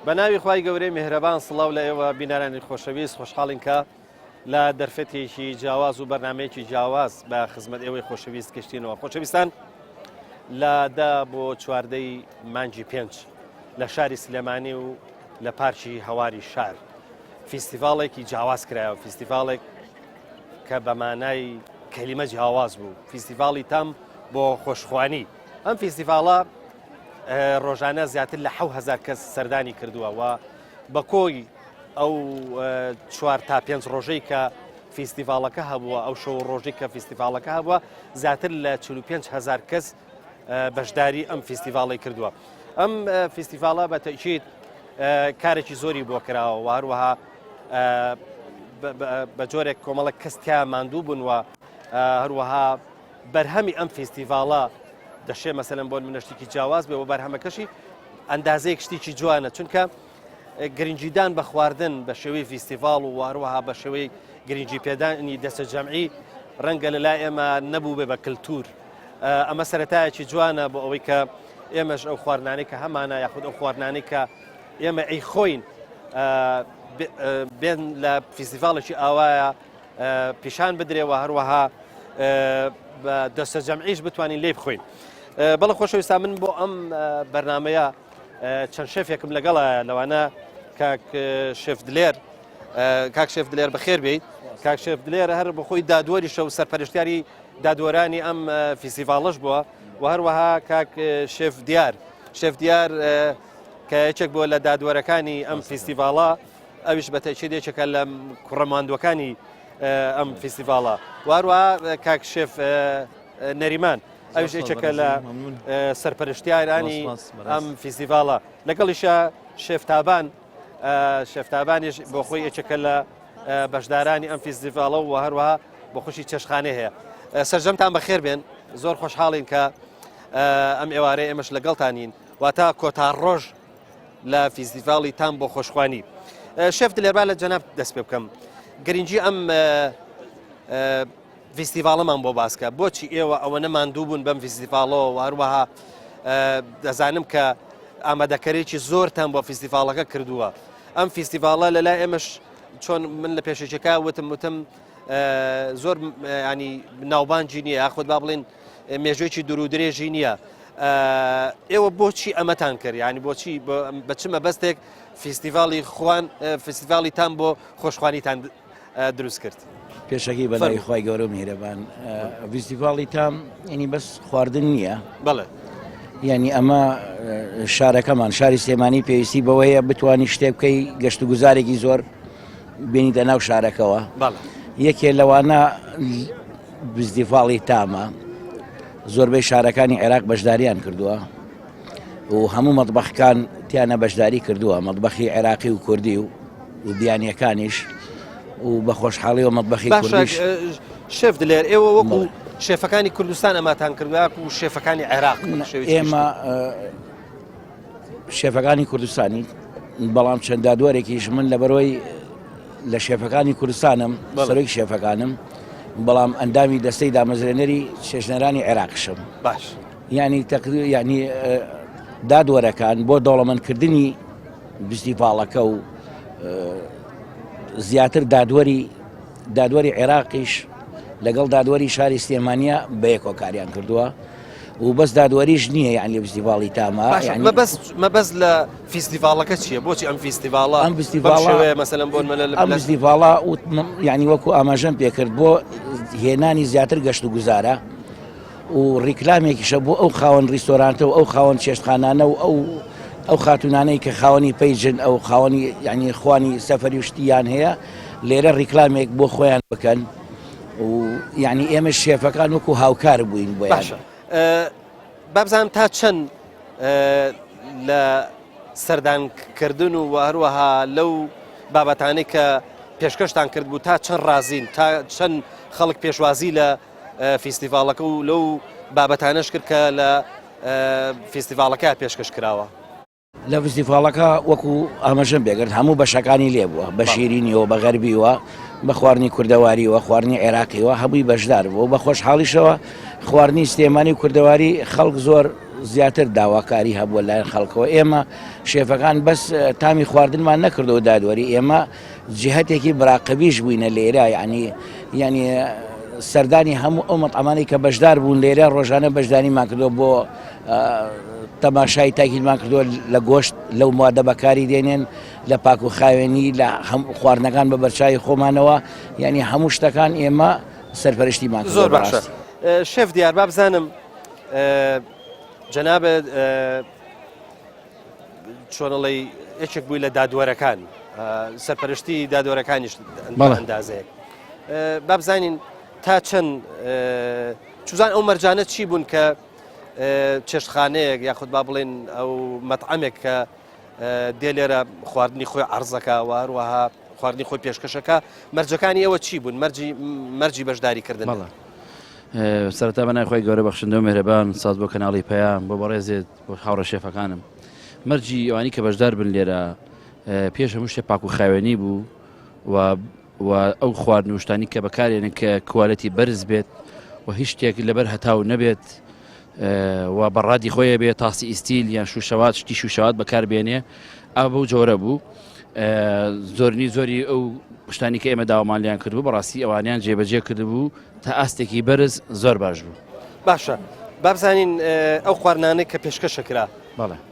بە ناوی خوای گەورەی میهرەبان سڵاو لە ئێوە بینەرانی خۆشەویست خۆشحاڵین کە لە دەرفەتێکی جیاواز و بەرنمەیەکی جیاواز بە خزمەت ئێوەی خۆشەویست گەشتینەوە خۆشەویستان لە دە بۆ چواردەی مانگی پێنج لە شاری سلێمانی و لە پارکی هەواری شار فیستیڤاڵێکی جیاواز کرایەوە فیستیڤاڵێک کە بە مانای کەلیمە جیاواز بوو فیستیڤاڵی تام بۆ خۆشخوانی ئەم فیستیڤاڵە ڕۆژانە زیاتر لە 1000 کەس سەردانی کردووە و بە کۆی ئەو چوار تا پێنج ڕۆژەی کە فیستیڤاڵەکە هەبووە ئەو شەو ڕۆژی کە فیستیڤاڵەکە هەبووە زیاتر لە 45 هزار کەس بەشداری ئەم فیستیڤاڵی کردووە ئەم فیستیڤاڵە بە تەکیید کارێکی زۆری بۆ کراوە و هەروەها بە جۆرێک کۆمەڵک کەس تیا ماندوو بوون و هەروەها بەرهەمی ئەم فیستیڤاڵە دەشێ مەسەلەن بۆ منە شتێکی جیاواز بێ و بەرهەمەکەشی ئەندازەیەک شتێکی جوانە چونکە گرنگیدان بە خواردن بە شێوەی فیستیڤاڵ و هەروەها بە شێوەی گرنگی پێدانی دەستە جەمعی ڕەنگە لە لای ئێمە نەبوو بێ بە کللتور ئەمە سەتایەکی جوانە بۆ ئەوەی کە ئێمەش ئەو خواردنانەی کە هەمانە یاخود ئەو خواردنانەی کە ئێمە ئەی خۆین بێن لە فیستیڤاڵێکی ئاوایە پیشان بدرێ و هەروەها بە دەستە جەمعیش بتوانین لێ بخۆین. بەڵە خۆشەویستان من بۆ ئەم بەرنمەیە چەند شێفێکم لەگەڵە لەوانە کاک شێف دلێر کاک شێف دلێر بەخێر بیت کاک شێف دلێر هەر بەخۆی دادوەری شەو سەرپەرشتیاری دادوەرانی ئەم فیستیڤاڵش بووە و هەروەها کاک شێف دیار شێف دیار کە یەکێک بووە لە دادوەرەکانی ئەم فیستیڤاڵە ئەویش بە تەئکید یەکێکە لە کوڕە ماندووەکانی ئەم فیستیڤاڵە واروە کاک شێف نەریمان ئەویش یەکێکە لە سەرپەرشتیارانی ئەم فیستیڤاڵە لەگەڵیشە شێفتابان شێفتابانیش بۆ خۆی یەکێکە لە بەشدارانی ئەم فیستیڤاڵە و هەروەها بۆ خوشی چێشخانەی هەیە سەرجەمتان بەخێر بێن زۆر خۆشحاڵین کە ئەم ئێوارەیە ئێمەش لەگەڵتانین واتە کۆتا ڕۆژ لە فیستیڤاڵی تام بۆ خۆشخوانی. شێف دلێر با لە جەناب دەست پێ بکەم. گرنگی ئەم فیستیڤاڵەمان بۆ باسکە بۆچی ئێوە ئەوە نەماندوو بوون بەم فیستیڤاڵەوە و هەروەها دەزانم کە ئامادەکەرێکی زۆرتان بۆ فیستیڤاڵەکە کردووە ئەم فیستیڤاڵە لە لای ئێمەش چۆن من لە پێشێکەکە وتم وتم زۆر ینی ناوبانجی نییە یاخود با بڵین مێژوێکی دوور و درێژی نییە ئێوە بۆچی ئەمەتان کرد ینی بۆچی بە چ مەبەستێک فیستیڤاڵی خوان فیستیڤاڵی تام بۆ خۆشخوانیتان دروست کرد پێشەکی بەلای خوای گەورە و میهرەبان فیستیڤاڵی تام ینی بەس خواردن نییە بەڵێ یعنی ئەمە شارەکەمان شاری سلێمانی پێویستی بەوە هەیە بتانی شتێک بکەی گەشت و گوزارێکی زۆر بینیتە ناو شارەکەوە یەکێ لەوانە فیستیڤاڵی تامە زۆربەی شارەکانی عێراق بەشداریان کردووە و هەموو مەطبەخەکان تیانە بەشداری کردووە مەطبەخی عێراقی و کوردی و بیانیەکانیش و بە خۆشحاڵی و مەطبەخی کوردیش شێف دلێر ئێوە وەکو شێفەکانی کوردستان ئەماتان کردووە و شێفەکانی عێراق ئێمە شێفەکانی کوردستانی بەڵام چەند دادوەرێکیش من لەبەرەوەی لە شێفەکانی کوردستانم سەرۆکی شێفەکانم بەڵام ئەندامی دەستەی دامەزرێنەری چێژنەرانی عێراقشم باش ینی تەقری ینی دادوەرەکان بۆ دەوڵەمەندکردنی فیستیڤاڵەکە و زیاتر دادوەری دادوەری عێراقیش لەگەڵ دادوەری شاری سلێمانیا بەیەکەوە کاریان کردووە و بەس دادوەریش نییە یان لە فیستیڤاڵی تاما مەبەست مەبەست لە فیستیڤاڵەکە چییە بۆچی ئەم فیستیڤاڵە ئەم فیستیڤاڵە مەسەلەن بۆ ئەم فیستیڤاڵە یعنی وەکو ئاماژەم پێکرد بۆ هێنانی زیاتر گەشت و گوزارە و ڕیکلامێکیشە بۆ ئەو خاوەن ڕیستۆرانتە و ئەو خاوەن چێشتخانانە و ئەو ئەو خاتونانەی کە خاوەنی page ن ئەو خاوەنی یعنی خوانی سەفەری و شتیان هەیە لێرە ڕیکلامێک بۆ خۆیان بکەن و یعنی ئێمە شێفەکان وەکو هاوکار بووین بۆ باشە بابزانم تا چەند لە سەردانکردن و هەروەها لەو بابەتانەی کە پێشکەشتان کرد بوو تا چەند ڕازین تا چەند خەڵک پێشوازی لە فیستیڤاڵەکە و لەو بابەتانەش کرد کە لە فیستیڤاڵەکە پێشکەش کراوە. لە فیستیڤاڵەکە وەکو ئاماژەم پێکرد هەموو بەشەکانی لێ بووە بە شیرینیەوە بە غەربیوە بە خواردنی کوردەواریوە خواردنی عێراقیوە هەمووی بەشدار بوو بە خۆشحاڵیشەوە خواردنی سلێمانی و کوردەواری خەڵک زۆر. زیاتر داواکاری هەبووە لایەن خەڵکەوە ئێمە شێفەکان بەس تامی خواردنمان نەکردەوە دادوەری ئێمە جهتێکی مراقبیش بووینە لێرە یعنی یعنی سەردانی هەموو ئەو مەطعەمانەی کە بەشدار بوون لێرە ڕۆژانە بەشداریمان کردووە بۆ تەماشای تاکیدمان کردووە لە گۆشت لەو مادە بەکاری دێنێن لە پاک و خاوێنی لە خواردنەکان بە بەرچوی خۆمانەوە یعنی هەموو شتەکان ئێمە سەرپەرشتیمان زۆر باشە شێف دیار با بزانم جەنابت چۆنڵی یەکێک بووی لە دادوەرەکان سەرپەرشتی دادوەرەکانیش ئەندازەیەک با بزانین تا چەند چزان ئەو مەرجانە چی بوون کە چێشتخانەیەک یاخود با بڵێن ئەو مەطعەمێک کە دێ لێرە خواردنی خۆی عرزەکە و هەروەها خواردنی خۆی پێشکەشەکە مەرجەکانی ئەوە چی بوون مەرجی مەرجی بەشداری کردن بەڵێ سەرەتا بەنای خۆی گەورە بەخشندە و مهرەبان ساز بۆ کەناڵی پەیام بۆ بەڕێزێت بۆ هاوڕێ شێفەکانم مەرجی ئەوانی کە بەشدار بن لێرە پێش هەموو شتێ پاک و خاوێنی بوو و و ئەو خواردن و شتانی کە بەکارێنن کە quality بەرز بێت و هیچ شتێک لەبەر هەتاو نەبێت و بەڕادی خۆیە بێت تاسی ئیستیل یان شوشەوات شتی شوشەوات بەکاربێنێ ئا بەو جۆرە بوو زۆرنی زۆری ئەو شتانی کە ئێمە داوامان لیان کردبوو بەڕاستی ئەوانیان جێبەجێ کردبوو تا ئاستێکی بەرز زۆر باش بوو. باشە بابزانین ئەو خواردنانەی کە پێشکەشە کرا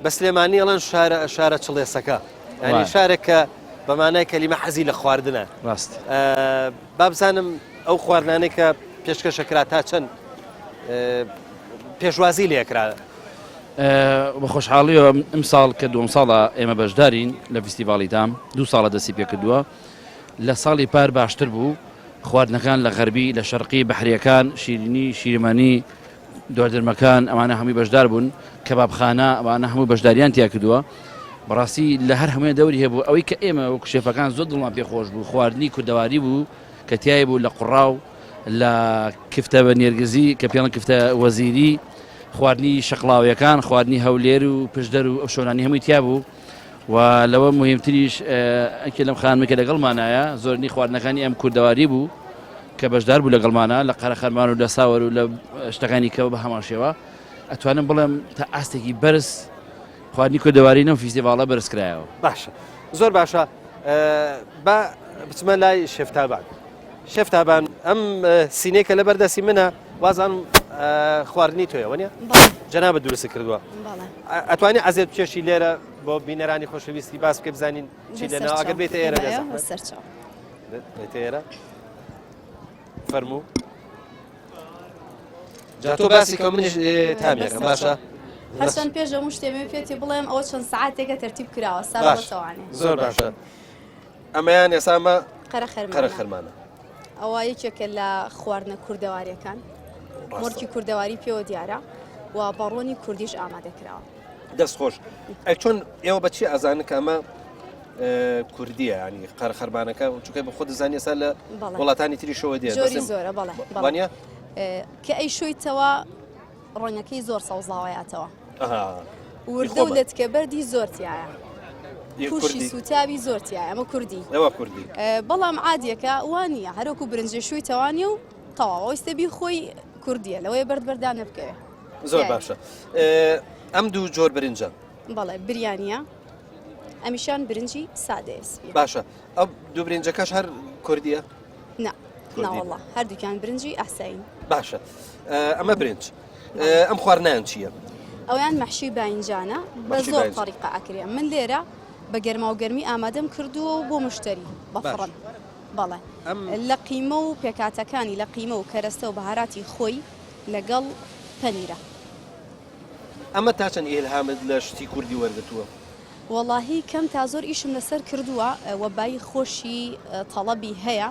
بە سلێمانی ئەڵەن شارە شارە چڵێسەکە ینی شارێک کە بەمانای کەلیمە حەزی لە خواردنە ڕاست بابزانم ئەو خواردنانەی کە پێشکەشە کرا تا چەند پێشوازی لێکرا بە خۆشحاڵیەوە ئمساڵ کە دووەم ساڵە ئێمە بەشدارین لە فیستیڤاڵی تام دوو ساڵە دەستی پێکردووە لە ساڵی پار باشتر بوو خواردنەکان لە غەربی لە شەرقی بەحریەکان شیرینی شیرمانی دۆردرمەکان ئەوانە هەمووی بەشدار بوون کەبابخانە ئەوانە هەموو بەشداریان تیا کردووە بەڕاستی لە هەر هەموویان دەوری هەبوو ئەوەی کە ئێمە وەکو شێفەکان زۆر دڵمان پێ خۆش بوو خواردنی کوردەواری بوو کە تیای بوو لە قوڕاو لە کفتە بە نێرگزی کە پێڵن کفتە وەزیری خواردنی شەقڵاویەکان خواردنی هەولێر و پشدەر و ئەو شۆنانی هەمووی تیا بوو و لەوە مهمتریش ئەکێ لەم خانمە کە لەگەڵمانایە زۆرنی خواردنەکانی ئەم کوردەواری بوو کە بەشدار بوو لەگەڵمانە لە قەرەخەرمان و لە ساوەر و لە شتەکانی کەەوە بە هەمان شێوە ئەتوانم بڵێم تا ئاستێکی بەرز خواردنی کوردەواری لەم فیستیڤاڵە بەرز کرایەوە. باشە زۆر باشە با بچمە لای شێفتابان شێفتابان ئەم سینەی کە لەبەر دەستی منە وازان خواردنی تۆیە وەنیە جەنابە دروست کردووە ئەتوانی عەزێت بچێشی لێرە بۆ بینەرانی خۆشەویستی باس بکە بزانین چی لەناو ئەگەر بێتە ئێرە بێتە ئێرە فەرموو جا تۆ باسی کە منیش تامێکم باشە هەرچەند پێش هەموو شتێ مێ پێتی بڵێم ئەوە چەند سعاتێکە تەرتیب کراوە ساوانێ زۆر باشە ئەمەیان ئێسامە قەرە خەرمانە ئەوە یەکێکە لە خواردنە کوردەواریەکان مۆرکی کوردەواری پێوە دیارە و بەڕۆنی کوردیش ئامادە کراوە دەست خۆش ئەی چۆن ئێوە بەچی ئازانن کە ئەمە کوردیە ینی قەرخەرمانەکە چونکە بە خۆ دەزانانی ئێستا لە وڵاتانی تریشەوە دێت زۆری زۆرە بەڵێ وانە کە ئەی شویتەوە ڕەنگەکەی زۆر سەوزاوەیاتەوە وردە و لەتکە بەردی زۆر تایە پوشی سوتاوی زۆر تایە ئەمە کوردی ئەوە کوردی بەڵام عادیەکە وانە هەرۆکو برنجێ شووی تەوانی و تەواوەوەیستەبی خۆی کوردیە لەوەیە بەرد بەردانە بکەوێ زۆر باشە ئەم دوو جۆر برنجە بەڵێ بریانە ئەمیشان برنجی سادەیە سپیە باشە ئەو دوو برنجەکەش هەر کوردیە نا ناوەڵا هەردووکیان برنجی ئاسایین باشە ئەمە برنج ئەم خواردنیان چییە؟ ئەویان مەحشی باینجانە بە زۆر تەریقە ئەکرێ من لێرە بە گەرما و گەرمی ئامادەم کردووە و بۆ مشتری بەفڕن بەڵێ لە قیمە و پێکاتەکانی لە قیمە و کەرەستە و بەهاراتی خۆی لەگەڵ پەنیرە. ئەمە تا چەند ئیلهامت لە شتی کوردی وەرگرتووە؟ وەڵاهی کەم تا زۆر ئیشم لەسەر کردووە وە بایی خۆشی تەڵەبی هەیە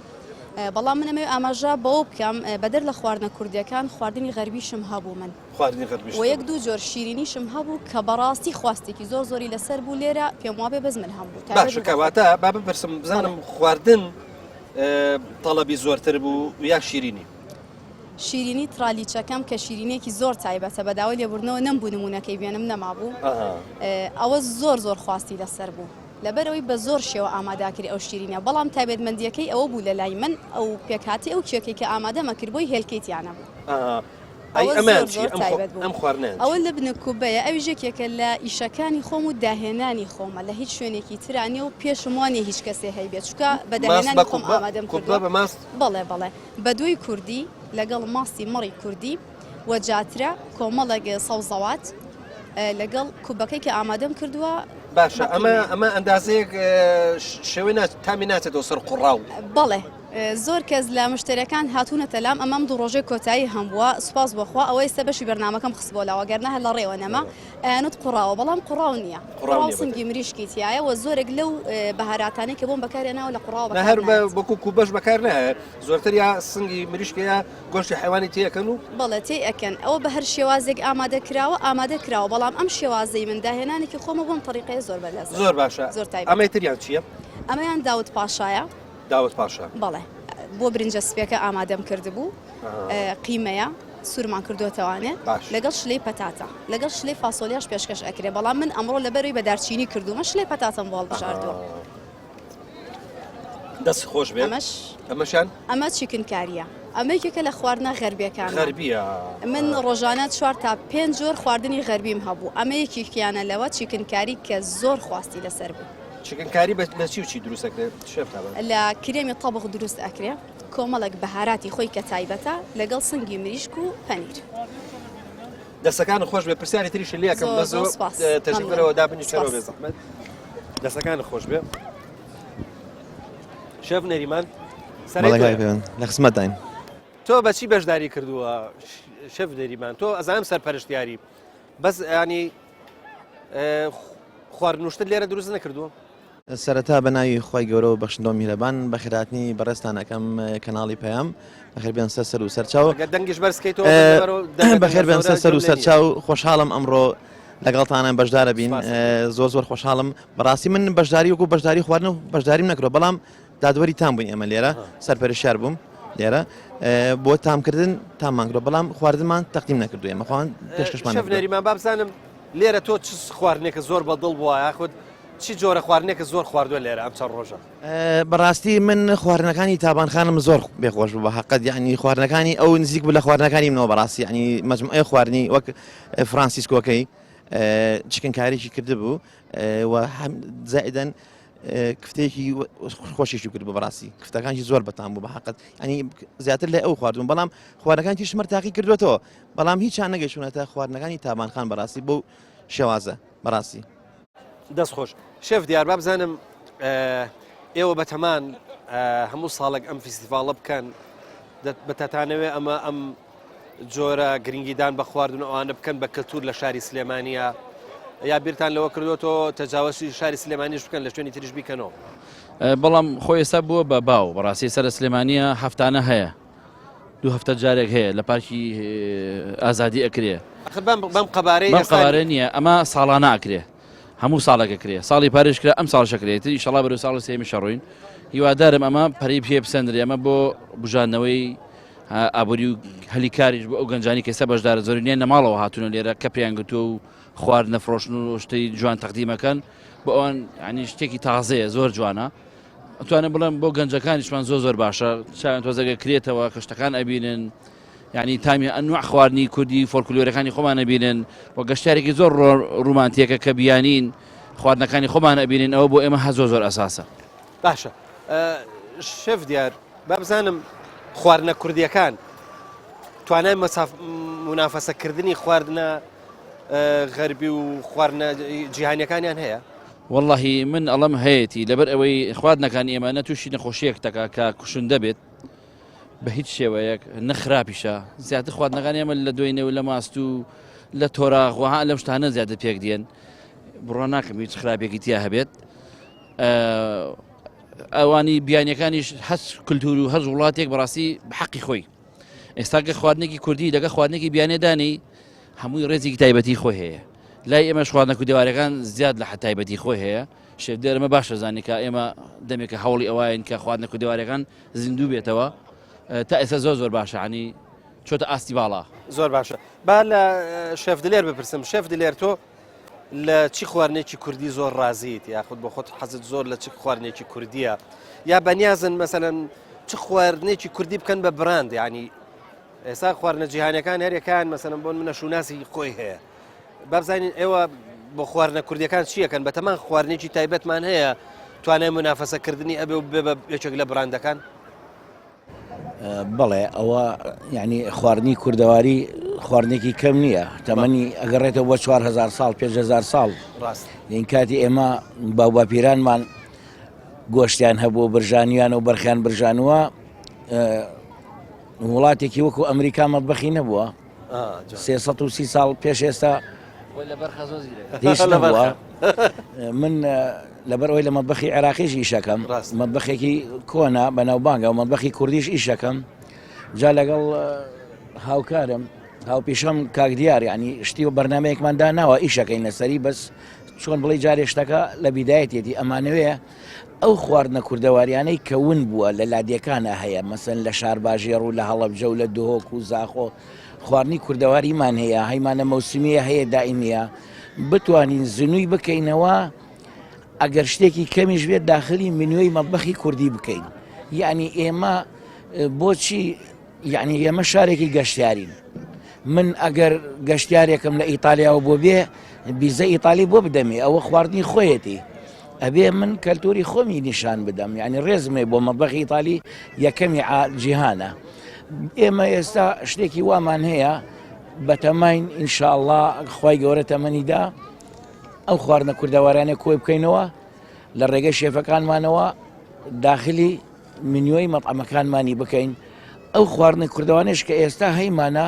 بەڵام من ئەمەوێ ئاماژە بەوە بکەم بەدەر لە خواردنە کوردیەکان خواردنی غەربیشم هەبوو من خواردنی غەربیشت وە یەک دوو جۆر شیرینیشم هەبوو کە بەڕاستی خواستێکی زۆر زۆری لەسەر بوو لێرە پێم وابێ بەس من هەم بوو تایبەت باشە بوو بە خۆم. کەواتە با بپرسم بزانم خواردن تەڵەبی زۆرتر بوو یا شیرینی؟ شیرینی ترالیچەکەم کە شیرینیەکی زۆر تایبەتە بە داوای لێبوردنەوە نەمبوو نمونەکەی بێنم نەمابوو ئەوە زۆر زۆر خواستی لەسەر بوو لەبەرەوەی بە زۆر شێوە ئاماداکری ئەو شیرینە بەڵام تایبەتمەندیەکەی ئەوە بوو لە لای من ئەو پێکهاتی ئەو کێکەی کە ئامادەمە کرد بۆی هێلکەی تیانە بوو. ئەی ئەوە ئەمەیان زۆر چیە زۆر ئەم خۆ تایبەت بوو ئەم خواردنەیان ئەوە چیە؟ لبنە کوبەیە ئەویش یەکێکە لە ئیشەکانی خۆم و داهێنانی خۆمە لە هیچ شوێنێکی ترا نیە و پێشم وانیە هیچ کەسێ هەیبێت چونکە بە ماست داهێنانی بە خۆم کوبە ئامادەم کوبە کردووە بە ماست؟ بەڵێ بەڵێ بە دۆی کوردی لەگەڵ ماستی مەڕی کوردی و جاترە کۆمەڵێک سەوزەوات لەگەڵ کوبەکەی کە ئامادەم کردووە باشە بە ئەمە قیمەیە. ئەمە ئەندازەیەک شێوەی ناچ تامی ناچێتەوە سەر قوڕاو. بەڵێ زۆر کەس لە مشتەریەکان هاتوونەتە لام ئەمەم دوو ڕۆژەی کۆتایی هەم بووە سوپاس بۆ خوا ئەوە ئێستا بەشی بەرنامەکەم خستبووە لاوە گەر نا هەر لە ڕێوە نەما ئەیانوت قوڕاوە بەڵام قوڕاو نییە قوڕاو قوڕاو نییە سنگی مریشکی تیایە و زۆرێک لەو بەهاراتانەی کە بۆم بەکارهێناوە لە قوڕاوە نا بەکار هەر بە نایەت. وەکوو کوبەش بەکار نایە زۆرتر یا سنگی مریشکە یا گۆشتی حەیوانی تێ ئەکەن و. بەڵێ تێی ئەکەن ئەوە بە هەر شێوازێک ئامادە کراوە ئامادە کراوە بەڵام ئەم شێوازەی من داهێنانێکی خۆمە بۆم تەریقەیە زۆر بەلەزەتە زۆر باشە زۆر تایبەتە. ئەمەی تریان چییە؟ ئەمەیان داود پاشایە. داود پاشا. بەڵێ بۆ برنجە سپیەکە ئامادەم کردبوو قیمەیە سوورمان کردوتەوانێ لەگەڵ شلەی پەتاتە لەگەڵ شلەی فاسۆلیاش پێشکەش ئەکرێ بەڵام من ئەمڕۆ لەبەروی بە دارچینی کردومە شلەی پەتاتەم بۆ هەڵبژاردووە. دەست خۆش بێ ئەمەش ئەمەشان ئەمە chicken curry یە ئەمە یەکێکە لە خواردنە غەربیەکان غەربیە من ڕۆژانە چوار تا پێنج جۆر خواردنی غەربیم هەبوو ئەمە یەکێکیانە لەوە chicken curry کە زۆر خواستی لەسەر بوو. chicken curry لە چی و چی دروست ئەکرێت شێف تابان؟ لە کرێمی تەبخ دروست ئەکرێ کۆمەڵێک بەهاراتی خۆی کە تایبەتە لەگەڵ سنگی مریشک و پەنیر. دەستەکانت خۆش بێ پرسیاری تریش لێ ئەکەم زۆر بەس زۆر سپاس تەشریف مەمنون بەرەوە دابنیشەرەوە سپاس. بێ زەحمەت دەستەکانت خۆش بێ شێف نەریمان سەرەی بەڵێ کاک تۆیە. پەیوەند لە خزمەتداین. تۆ بەچی بەشداری کردووە شێف نەریمان تۆ ئەزانم سەرپەرشتیاری بەس ینی خواردن و شتت لێرە دروست نەکردووە؟ سەرەتا بە ناوی خوای گەورە و بەخشندە و میهرەبان بەخێرهاتنی بەڕێزتان ئەکەم کەناڵی پەیام بەخێر بێن سەر سەر و سەرچاو ئەگەر دەنگیش بەرز کەیتەوە لەبەرەوە دەنگە بەخێر بێن سەر زۆرە سەر و گوێم لێ نییە. سەرچاو خۆشحاڵم ئەمڕۆ لەگەڵتانە بەشدارە بین سپاس. زۆر زۆر خۆشحاڵم بەڕاستی من بەشداری وەکو بەشداری خواردن و بەشداریم نەکردوە بەڵام دادوەری تام بووین ئێمە لێرە سەرپەرشتیار بووم لێرە بۆ تامکردن تاممان کردوە بەڵام خواردنمان تەقدیم نەکردو ئێمە خۆمان پێشکەشمان شەف نەکردوە. نەریمان با بزانم لێرە تۆ چ خواردنێکە زۆر بە دڵ بووە یاخود چی جۆرە خواردنێکە زۆر خواردووە لێرە ئەم چەند ڕۆژە؟ بەڕاستی من خواردنەکانی تابان خانم زۆر بێخۆش بوو بە حەقت یعنی خواردنەکانی ئەو نزیک بوو لە خواردنەکانی منەوە بەڕاستی یعنی مەجموعەی خواردنی وەک فرانسیسکۆکەی chicken curry ێکی کردبوو و زائیدەن کفتەیەکی خۆشیشی کرد بوو بەڕاستی کفتەکانشی زۆر بەتام بوو بە حەقت ینی زیاتر لە ئەو خواردون بەڵام خواردنەکان تیشمەر تاقی کردوێتەوە بەڵام هیچیان نەگەشتونەتە خواردنەکانی تابان خان بەڕاستی بۆ شێوازە بەڕاستی. دەست خۆش شێف دیار با بزانم ئێوە بەتەمان هەموو ساڵێک ئەم فیستیڤاڵە بکەن بەتەتانەوێ ئەمە ئەم جۆرە گرنگیدان بە خواردن و ئەوانە بکەن بە کەلتور لە شاری سلێمانیە یا بیرتان لەوە کردوەوە تەجاوەسی شاری سلێمانیش بکەن لە شوێنی تریش بیکەنەوە؟ بەڵام خۆی ئێستا بووە بە باو بەڕاستی سەر سلێمانیە هەفتانە هەیە دوو هەفتە جارێک هەیە لە پارکی ئازادی ئەکرێ بەم قەبارەی بەم قەبارە نییە ئەمە ساڵانە ئەکرێ هەموو ساڵێک ئەکرێ ساڵی پاریش کرا ئەم ساڵ شەکرێت ئیشەڵا بەرەو ساڵ سێمی شەڕۆین هیوادارم ئەمە پەرەی پێ بسەندرێ ئەمە بۆ بژاندنەوەی ئابووری و هەلی کاریش بۆ ئەو گەنجانی کە ئێستا بەشدارە زۆرینەیان لە ماڵەوە هاتوونە لێرە کەپیان گرتووە و خواردنە فرۆشن و شتی جوان تەقدیمەکەن بۆ ئەوان ینی شتێکی تازەیە زۆر جوانە ئەتوانم بڵێم بۆ گەنجەکانیشمان زۆر زۆر باشە چاویان تۆزەگە کرێتەوە کە شتەکان ئەبینن یعنی تامی ئەنوع خواردنی کوردی فۆلکلۆرەکانی خۆمان ئەبینن و گەشتارێکی زۆر ڕومانتیەکە کە بیانین خواردنەکانی خۆمان ئەبینن ئەوە بۆ ئێمە هە زۆر زۆر ئەساسە باشە شێف دیار با بزانم خواردنە کوردیەکان توانای مونافەسەکردنی خواردنە غەربی و خواردنە جیهانیەکانیان هەیە؟ وەڵاهی من ئەڵەم هەیەتی لەبەر ئەوەی خواردنەکانی ئێمە نە تووشی نەخۆشیەک دەکا کە کوشندە بێت بە هیچ شێوەیەک نە خراپیشە زیاتر خواردنەکانی ئێمە لە دوێنێ و لە ماست و لە تۆراغ وها لەم شتانە زیاتر پێک دێن بڕوا ناکەم هیچ خراپێکی تیا هەبێت ئەوانی بیانیەکانیش هەست کللتور و هەز وڵاتێک بەڕاستی حەقی خۆی ئێستا کە خواردنێکی کوردی لەگە خواردنێکی بیانێدانی هەمووی ڕێزێکی تایبەتی خۆی هەیە لای ئێمەش خواردنە کوردەوارەکان زیاد لە حەد تایبەتی خۆی هەیە شێفدێر ئەمە باش دەزانێت کە ئێمە دەمێکە هەوڵی ئەوەین کە خواردنە کوردەوارەکان زیندوو بێتەوە تا ئێستا زۆر زۆر باشە عنی چۆتە ئاستی باڵا. زۆر باشە با لە شێف دلێر بپرسم شێف دلێر تۆ لە چی خواردنێکی کوردی زۆر ڕازیت یاخود بۆ خۆت حەزت زۆر لە چ خواردنێکی کوردیە یا بەنیازن مەسەلەن چ خواردنێکی کوردی بکەن بە براند ینی؟ ئێستا خواردنە جیهانەکان هەرێکان مەسەن بۆن منە شوناسی خۆی هەیە بابزانین ئێوە بۆ خواردنە کوردیەکان چیەکەن بەتەمان خواردنێکی تایبەتمان هەیە توانای منافەسەکردنی ئەبێ و بێ بە یەکێک لە بڕاندەکان؟ بەڵێ ئەوە یعنی خواردنی کوردەواری خواردنێکی کەم نییە تەمەنی ئەگەڕێتەوە بۆ 4هزار ساڵ 5هزار ساڵ ڕاست این کاتی ئێمە باوباپیرانمان گۆشتیان هەبوو برژانیان و بەرخیان برژانوە وڵاتێکی وەکو ئەمریکا مەتبەخی نەبووە 330 ساڵ پێش ئێستا هیچ نەبووە من لەبەر ئەوەی لە مەتبەخی عێراقیش ئیشەکەم مەتبەخێکی کۆنە بەناوبانگە و مەتبەخی کوردیش ئیشەکەم جا لەگەڵ هاوکارم هاوپیشەم کاک دیار ینی شتی و بەرنمەیەکمان داناوە ئیشەکەین لەسەری بەس چۆن بڵێ جارێ شتەکە لە بیدایەتێتی ئەمانەوەیە ئەو خواردنە کوردەواریانەی کە ون بووە لە لادێکانە هەیە مەسەن لە شارباژێڕ و لە هەڵەبجە و لە دهۆک و زاخۆ خواردنی کوردەواریمان هەیە هەیمانە مەوسمیە هەیە دائیمیە بتوانین زنووی بکەینەوە ئەگەر شتێکی کەمیش بێت داخلی منوی مەتبەخی کوردی بکەین یعنی ئێمە بۆچی یعنی ئێمە شارێکی گەشتیارین من ئەگەر گەشتیارێکم لە ئیتالیاوە بۆ بێ بیزە ئیتالی بۆ بدەمێ ئەوە خواردنی خۆیەتی ئەبێ من کەلتوری خۆمی نیشان بدەم یعنی ڕێزمێ بۆ مەبەخی ئیتالی یەکەمی جیهانە ئێمە ئێستا شتێکی وامان هەیە بەتەماین ئینشاءله خی گەورە تەمەنیدا ئەو خواردنە کوردەوارانە کۆی بکەینەوە لە ڕێگەی شێفەکانمانەوە داخلی منیۆی مەطعەمەکانمانی بکەین ئەو خواردنە کوردەوانش کە ئێستا هەیمانە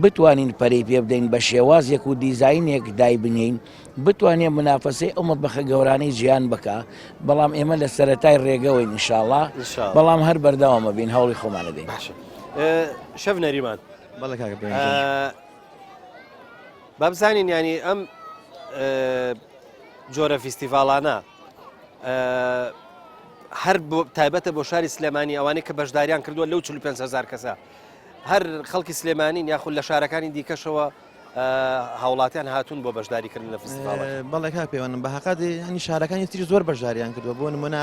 بتوانین پەرەی پێ بدەین بە شێوازێک و دیزاینێک دایبنین بتوانێت منافەسەی ئەو مەطبەخە گەورانەی جیان بکە بەڵام ئێمە لە سەرەتای ڕێگەوەی نیشاڵا بەڵام هەر بەردەوامە بین هەوڵی خۆمانە دەین باشە شەف نەریمان بەڵێ کاکە با بزانین ینی ئەم جۆرە فیستیڤاڵانە هەر تایبەتە بۆ شاری سلێمانی ئەوانەی کە بەشداریان کردووە لەو 45 هزار کەسە هەر خەڵکی سلێمانین یاخود لە شارەکانی دیکەشەوە هاوڵاتیان هاتوون بۆ بەشداریکردن لە فستیڤاڵ بەڵێ کاک پێوەنم بە حقات ینی شارەکانی تری زۆر بەشداریان کردووە بۆ نمونە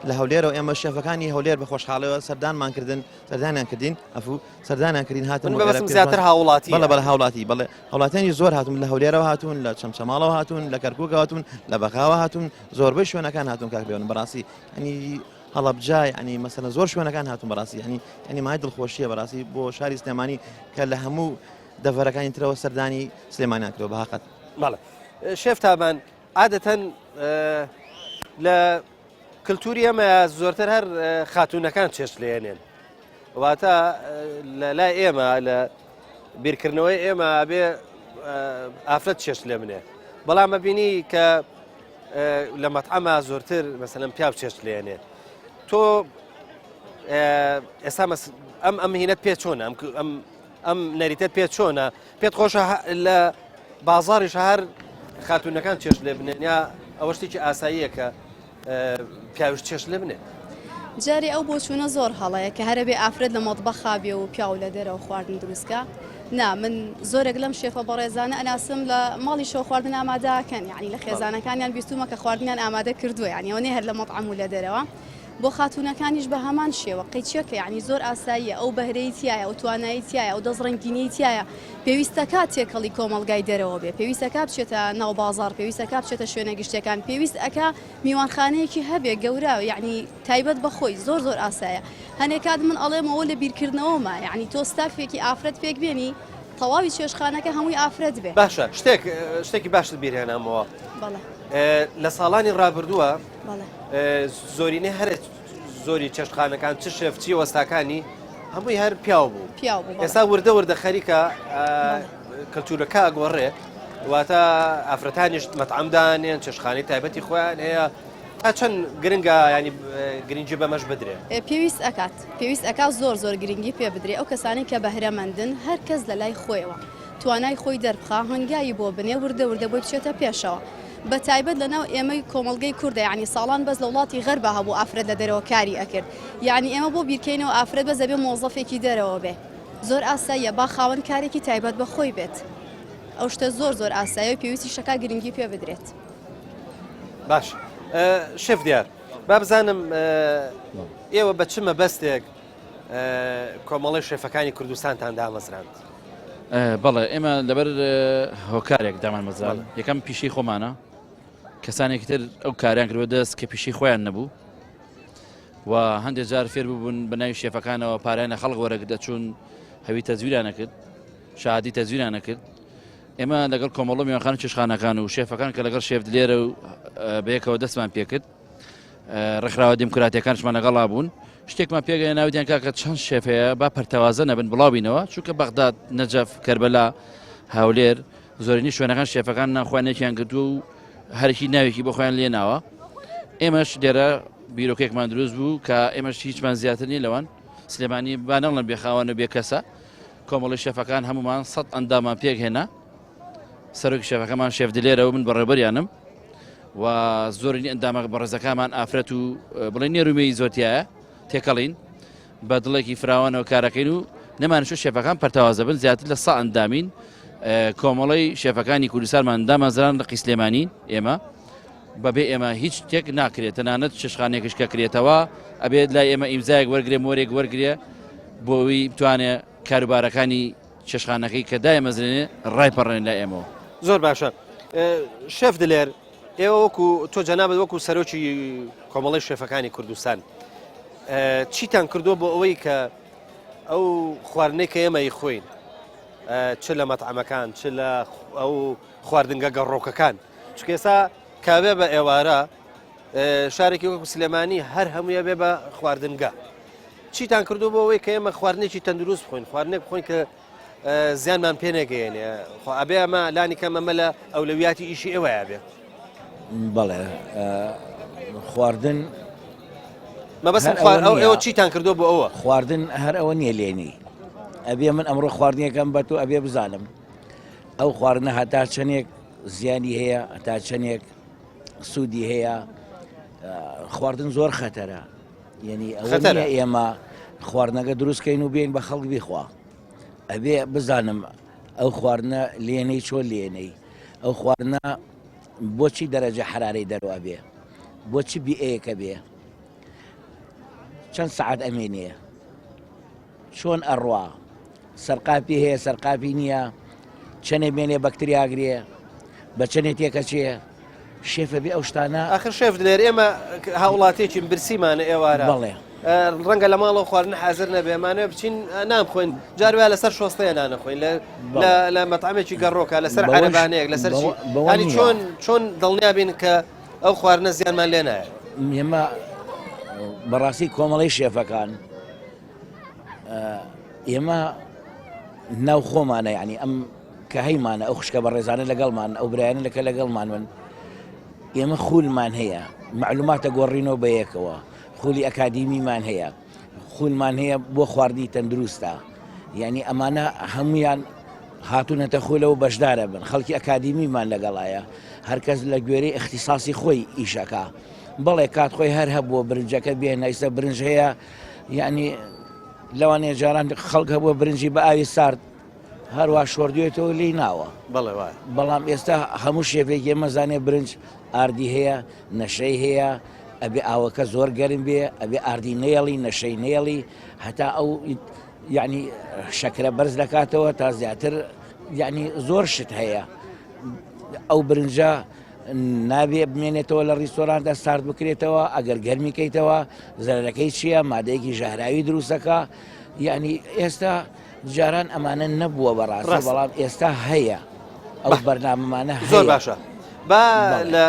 لە هەولێرەوە ئێمە شێفەکانی هەولێر بە خۆشحاڵەوە سەردانمان کردن سەردانیان کردین ئەفو سەردانیان کردین هاتن من مەبەستم زیاتر هاوڵاتی بەڵێ بەڵێ هاوڵاتی بەڵێ هاوڵاتیانی زۆر هاتون لە هەولێرەوە هاتوون لە چەمچەماڵەوە هاتوون لە کەرکووکەوە هاتوون لە بەغاوە هاتوون زۆربەی شوێنەکان هاتوون کاک پێوەن بەڕاستی ینی هەڵەبجە ینی مەسەلەن زۆر شوێنەکان هاتوون بەڕاستی ینی ینی مای دڵخۆشیە بەڕاستی بۆ شاری سلێمانی کە لە هەموو دەڤەرەکانی ترەوە سەردانی سلێمانیان کردووە بە هەقەت. بەڵێ شێف تابان عادەتەن لە کلتوری ئێمە زۆرتر هەر خاتوونەکان چێشت لێنێن واتە لە لای ئێمە لە بیرکردنەوەی ئێمە ئەبێ ئافرەت چێشت لێ بنێ بەڵام ئەبینی کە لە مەتعەما زۆرتر مەسەلەن پیاو چێشت لێنێ تۆ ئێستا ئەم ئەم هینەت پێ چۆنە ئەم ئەم ئەم نەریتەت پێ چۆنە پێت خۆشە لە بازاڕیش هەر خاتوونەکان چێشت لێ بنێن یا ئەوە شتێکی ئاساییە کە پیاویش چێشت لێ بنێت؟ جارێ ئەو بۆچوونە زۆر هەڵەیە کە هەرەبێ ئافرەت لە مەتبەخا بێ و پیاو لە دەرەوە خواردن دروستکا نا من زۆرێک لەم شێفە بەڕێزانە ئەناسم لە ماڵیشەوە خواردن ئامادە ئەکەن یعنی لە خێزانەکانیان بیستومە کە خواردنیان ئامادە کردووە یعنی ئەوە نیە هەر لە مەتعەم و لە دەرەوە بۆ خاتوونەکانیش بە هەمان شێوە، قەیچیەکە یانی زۆر ئاساییە، ئەو بەهرەی تیایە، ئەو توانایی تیایە، ئەو دەستڕەنگینیەی تیایە، پێویستەکا تێکەڵی کۆمەڵگای دەرەوە بێ، پێویستەکا بچێتە ناو بازاڕ، پێویستەکا بچێتە شوێنە گشتیەکان، پێویست ئەکا میوانخانەیەکی هەبێ گەورە یانی تایبەت بە خۆی، زۆر زۆر ئاسایە. هەنێ کات من ئەڵێم ئەوە لە بیرکردنەوەمە، یانی تۆ ستافێکی ئافرەت پێک بێنی تەواوی چێشتخانەکە هەمووی ئافرەت بێ. باشە شتێک شتێکی باشت بیرهێنامەوە. بەڵێ. لە ساڵانی ڕابردووە زۆرینەی هەرە زۆری چێشتخانەکان چ شێف چی وەستاکانی هەمووی هەر پیاو بوو پیاو بوو ئێستا وردە وردە خەریکە کەلتورەکە گۆڕێ واتە ئافرەتانیش مەتعەمدانێن چێشخانەی تایبەتی خۆیان هەیە تا چەند گرنگە ینی گرنگی بەمەش بدرێ پێویست ئەکات پێویست ئەکات زۆر زۆر گرنگی پێ بدرێ ئەو کەسانی کە بەهرەمەندن هەر کەس لە لای خۆیەوە توانای خۆی دەربخا هەنگاوی بۆ بنێ وردە وردە بۆی بچێتە پێشەوە بە تایبەت لە ناو ئێمەی کۆمەڵگەی کوردە یانی ساڵان بەس لە وڵاتی غەربا هەبوو ئافرەت لە دەرەوە کاری ئەکرد یانی ئێمە بۆ بیرکەینەوە ئافرەت بەس ئەبێ مۆزەفێکی دەرەوە بێ زۆر ئاساییە با خاوەن کارێکی تایبەت بە خۆی بێت ئەو شتە زۆر زۆر ئاسایە و پێویستی شەکا گرنگی پێ بدرێت. باش شێف دیار با بزانم ئێوە بە چ مەبەستێک. کۆمەڵی شێفەکانی کوردستانتان دامەزراند؟ بەڵێ ئێمە لەبەر هۆکارێک دامان مەزران یەکەم پیشەی خۆمانە کەسانێکی تر ئەو کاریان کردوە دەست کە پیشەی خۆیان نەبوو و هەندێک جار فێر ببوون بە ناوی شێفەکانەوە پارەیان لە خەڵک وەرەگرت دەچوون هەوی تەزویران نەکرد شادی تەزویران نەکرد ئێمە لەگەڵ کۆمەڵە میوانخانە چێشخانەکان و شێفەکان کە لەگەڵ شێف دلێرە و بەیەکەوە دەستمان پێکرد ڕێکخراوە دیموکراتیەکانشمان لەگەڵا بوون شتێکمان پێگەیە ناویان کاکە چەند شێف هەیە با پەرتەوازە نەبن بڵاوبینەوە چونکە بەغداد نەجەف کەربەلا هەولێر زۆرینەی شوێنەکان شێفەکان ناخوانێکیان گرتووە و هەرکی ناوێکی بۆ خۆیان لێناوە ئێمەش لێرە بیرۆکێکمان دروست بوو کە ئێمەش هیچمان زیاتر نیە لەوان سلێمانی با نەڵێن بێخاوەن و بێکەسە کۆمەڵی شێفەکان هەمومان سە ئەندامان پێک هێنا سەرۆکی شێفەکەمان شێف دلێرە و من بەڕێوبەریانم و زۆرینی ئەندامە بەڕێزەکانمان ئافرەت و بڵێ نێرومێی زۆرتیایە تێکەڵین بە دڵێکی فراوانەوە کارەکەین و نەمانشو شێفەکان پەرتەوازە بن زیاتر لە سا ئەندامین کۆمەڵی شێفەکانی کوردستانمان دامەزران لە قیسلێمانی ئێمە بەبێ ئێمە هیچ شتێک ناکرێت تەنانەت چێشخانێکش کە کرێتەوە ئەبێت لای ئێمە ئیمزایەک وەرگێ مۆرێک وەرگێ بۆ ئەوەی بتوانێت کاروبارەکانی چێشخانەکەی کە دایمەزرێنێ ڕایپەڕێن لای ئێمەوە. زۆر باشە شێف دلێر ئێوە وەکو تۆ جەنابت وەکو سەرۆکی کۆمەڵی شێفەکانی کوردستان چیتان کردووە بۆ ئەوەی کە ئەو خواردنەی کە ئێمە ئەیخۆین چ لە مەتعەمەکان چ لە ئەو خواردنگە گەڕۆکەکان چونکە ئێستا کاوێ بە ئێوارە شارێکی وەکو سلێمانی هەر هەموویە بێ بە خواردنگە چیتان کردو بۆ ئەوەی کە ئێمە خواردنێکی تەندروست بخۆین خواردنێک بخۆین کە زیانمان پێ نەگەیەنێ خۆ ئەبێ ئەمە لانی کەم ئەمە لە ئەولەویاتی ئیشی ئێوەیە بێ. بەڵێ خواردن مەبەستم خوار ئەو ئێوە چیتان کردو بۆ ئەوە؟ خواردن هەر ئەوە نییە لێنی ئەبێ من ئەمڕۆ خواردنیەکەم بە تۆ ئەبێ بزانم ئەو خواردنە هەتا چەندێک زیانی هەیە هەتا چەندێک سوودی هەیە خواردن زۆر خەتەرە یعنی ئەوە ئێمە خواردنەکە دروستکەین و بێن بە خەڵک بیخوا ئەبێ بزانم ئەو خواردنە لێنەی چۆن لێنەی ئەو خواردنە بۆچی دەرەجە حرارەی دەرەوە بێ بۆچی بیئەیەکە بێ چەند سعات ئەمێنێ چۆن ئەڕوا سەرقاپی هەیە سەرقاپی نییە چەنێ بێنێ بەکتریاگرێ بە چەنێ تێکەچێ شێفە بێ ئەو شتانە. ئاخر شێف دلێر ئێمە هاوڵاتیەکین برسیمانە ئێوارە بەڵێ. ڕەنگە لە ماڵەوە خواردن حازر نەبێ ئەمانەوێ بچین نان بخۆین جار وایە لەسەر شۆستەیە نان ئەخۆین لە لە لە مەتعەمێکی گەڕۆکە لەسەر بەوەش عەرەبانەیەک لەسەر چی بەوە بەوە هەنی نییە. چۆن چۆن دڵنیا بین کە ئەو خواردنە زیانمان لێ نایە ئێمە بەڕاستی کۆمەڵەی شێفەکان ئێمە ناو خۆمانە یعنی ئەم کە هەیمانە ئەو خوشکە بەڕێزانە لەگەڵمان ئەو برایانە لەکە لەگەڵمان من ئێمە خولمان هەیە معلوماتە گۆڕینەوە بە یەکەوە خولی ئەکادیمیمان هەیە خولمان هەیە بۆ خواردنی تەندروستە یعنی ئەمانە هەمویان هاتوونەتە خولەوە بەشدارە بن خەڵکی ئەکادیمیمان لەگەڵایە هەرکەس لە گوێرەی اختصاصی خۆی ئیشەکە بەڵێ کات خۆی هەر هەبووە برنجەکە بێنە ئیستا برنج هەیە یعنی لەوانەیە جاران خەڵک هەبووە برنجی بە ئاوی سارد هەروا شۆردوێتەوە لێی ناوە. بەڵێ وایە. بەڵام ئێستا هەموو شێفێکی ئێمە زانێ برنج ئاردی هەیە، نەشەی هەیە، ئەبێ ئاوەکە زۆر گەرم بێ، ئەبێ ئاردی نەیەڵی، نەشەی نەیەڵی، هەتا ئەو یعنی شەکرە بەرز دەکاتەوە تا زیاتر یعنی زۆر شت هەیە. ئەو برنجە نابێ بمێنێتەوە لە ڕیستۆراندا سارد بکرێتەوە، ئەگەر گەرمی کەیتەوە زەرەرەکەی چییە، مادەیەکی ژەهراوی دروستەکە، یعنی ئێستا جاران ئەمانە نەبووە بەڕاستی ڕاستە. بەڵام ئێستا هەیە ئەو بەرنامەمانە زۆر هەیە باشە با بەڵێ. لە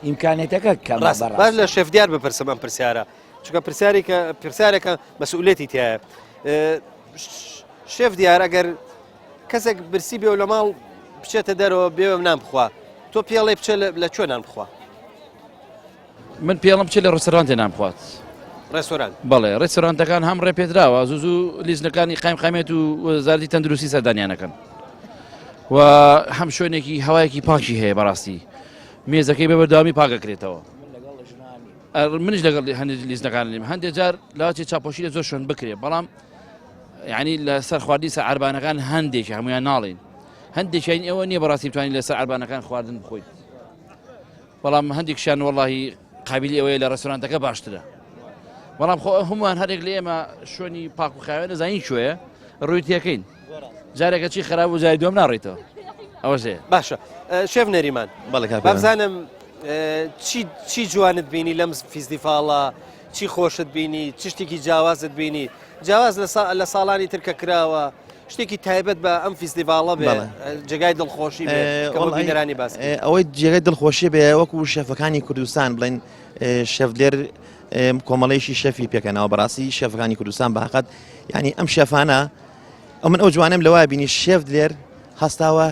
ئیمکانێتەکە کەمە ڕاست باش بەڕاستی لە شێف دیار بپرسم ئەم پرسیارە چونکە پرسیاری کە پرسیارێکە مەسئولێتی تایە شێف دیار ئەگەر کەسێک برسی بێ و لە ماڵ بچێتە دەرەوە بێ نان بخوا تۆ پێڵێ بچێ لە کوێ نان بخوا من پێڵم بچێت لە ڕێستۆرانتێ نان بخوات. ڕێستۆرانت؟ بەڵێ ڕێستۆرانتەکان هەم ڕێپێدراوە زوو زوو لیژنەکانی قایم قامێت و وەزارەتی تەندروستی سەردانیانەکەن و هەم شوێنێکی هەوایەکی پاکی هەیە بەڕاستی مێزەکەی بە بەردەوامی پاکەکرێتەوە منیش لەگەڵ هەندێک لیژنەکان نیم هەندێک جار لاچێ چاپۆشی لە زۆر شوێن بکرێ بەڵام یعنی لەسەر خواردنی سەر عربانەکان هەندێکی هەمویان ناڵین هەندێکیان ئەوە نییە بەڕاستی بتوانین لەسەر عربانەکان خواردن بخۆیت بەڵام هەندێکشیان وەڵاهی قابیلی ئەوەیە لە ڕێستۆرانتەکە باشترە. بەڵام خۆ هەمووان هەرێک لە ئێمە شوێنی پاک و خاوێن دەزانین کوێیە ڕووی تێکەین جارێکە چی خراپ و جاری دوم ناڕیتەوە ئەوە هەیە باشە شێف نەریمان بەڵێ کاک بابزانم چی چی جوانت بینی لەم فیستیڤاڵە چی خۆشت بینی چ شتێکی جیاوازت بینی جیاواز لە ساڵانی تر کە کراوە شتێکی تایبەت بە ئەم فیستیڤاڵە بێ جێگای دڵخۆشی بێ کە بۆ بینەرانی باس ئەوەی جێگای دڵخۆشی بێ وەکو شێفەکانی کوردستان بڵێن شێف دلێر کۆمەڵەیەکی شەفی پێکەنەوە بەڕاستی شێفەکانی کوردستان بەحقەت یعنی ئەم شێفانە ئەو من ئەو جوانم لەوە بینی شێف دلێر هەستاوە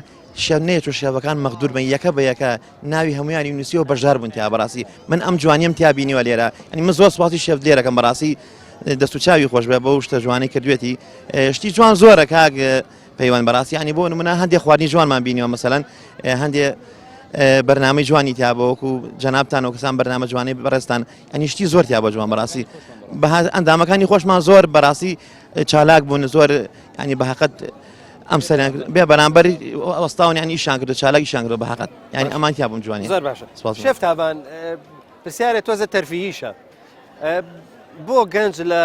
شێف نەیەت و شێفەکان مەغدور بن یەکە بە یەکە ناوی هەمویانی نووسیەوە بەشدار بوون تیا بەڕاستی من ئەم جوانیم تیا بینیوە لێرە ئەنی من زۆر سوپاسی شێف دلێرەکەم بەڕاستی دەست و چاوی خۆش بێ بەو شتە جوانەی کردوێتی شتی جوان زۆرە کاک پەیوەند بەڕاستی ینی بۆ نمونە هەندێک خواردنی جوانمان بینیوە مەسەلەن هەندێ بەرنامەی جوانی تیا بۆ وەکو جەنابتان و کەسان بەرنامە جوانی بەڕێزتان ئەنی شتی زۆر تیا بە جوان بەڕاستی بە ئەندامەکانی خۆشمان زۆر بەڕاستی چالاک بوون زۆر ینی بە هەقەت ئەم سەریان بێ بەرامبەر وەستاون ینی ئیشان کردو چالاک ئیشان کردو بە هەقەت ینی ئەمان تیا بوون جوانی زۆر باشە شێف تابان پرسیارێ تۆزە تەرفیهیشە بۆ گەنج لە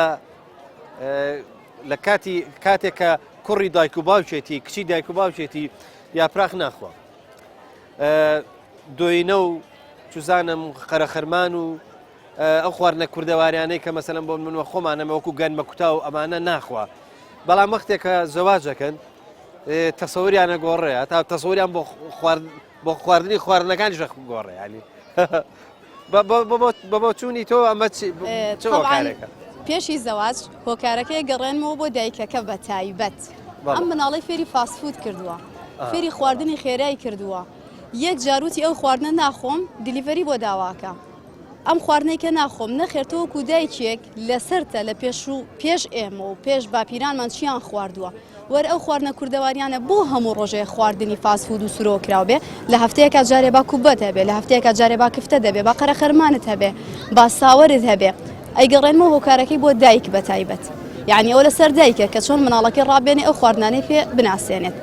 لە کاتی کاتێک کە کوڕی دایک و باوکێتی کچی دایک و باوکێتی یاپراخ ناخوا دۆینە و چزانم قەرەخەرمان و ئەو خواردنە کوردەواریانەی کە مەسەلەن بۆ منوە خۆمانەمە وەکو گەنمە کوتا و ئەمانە ناخوا بەڵام وەختێک کە زەواجەکەن تەسەوریانە گۆڕێ تا تەسەوریان بۆ خوارد بۆ خواردنی خواردنەکانیش گۆڕێ ینی بە بۆچوونی تۆ ئەمە چ هۆکارێکە؟ پێشی زەواج هۆکارەکەی گەڕێنمەوە بۆ دایکەکە بە تایبەت ئەم مناڵی فێری fast food کردووە فێری خواردنی خێرای کردووە یەک جاروتی ئەو خواردنە ناخۆم delivery بۆ داواکە ئەم خواردنەی کە ناخۆم نەخێر تۆ وەکو دایکێک لەسەرتە لە پێش و پێش ئێمە و پێش باپیرانمان چیان خواردووە وەر ئەو خواردنە کوردەواریانە بۆ هەموو ڕۆژێ خواردنی fast food و سرۆ کراو بێ لە هەفتەیەکا جارێ با کوبەت هەبێ لە هەفتەیەکا جارێ با کفتە دەبێ با قەرەخەرمانت هەبێ با ساوەرت هەبێ ئەیگەڕێنمەوە هۆکارەکەی بۆ دایک بە تایبەت یعنی ئەوە لەسەر دایکە کە چۆن مناڵەکەی ڕابێنێ ئەو خواردنانەی پێ بناسێنێت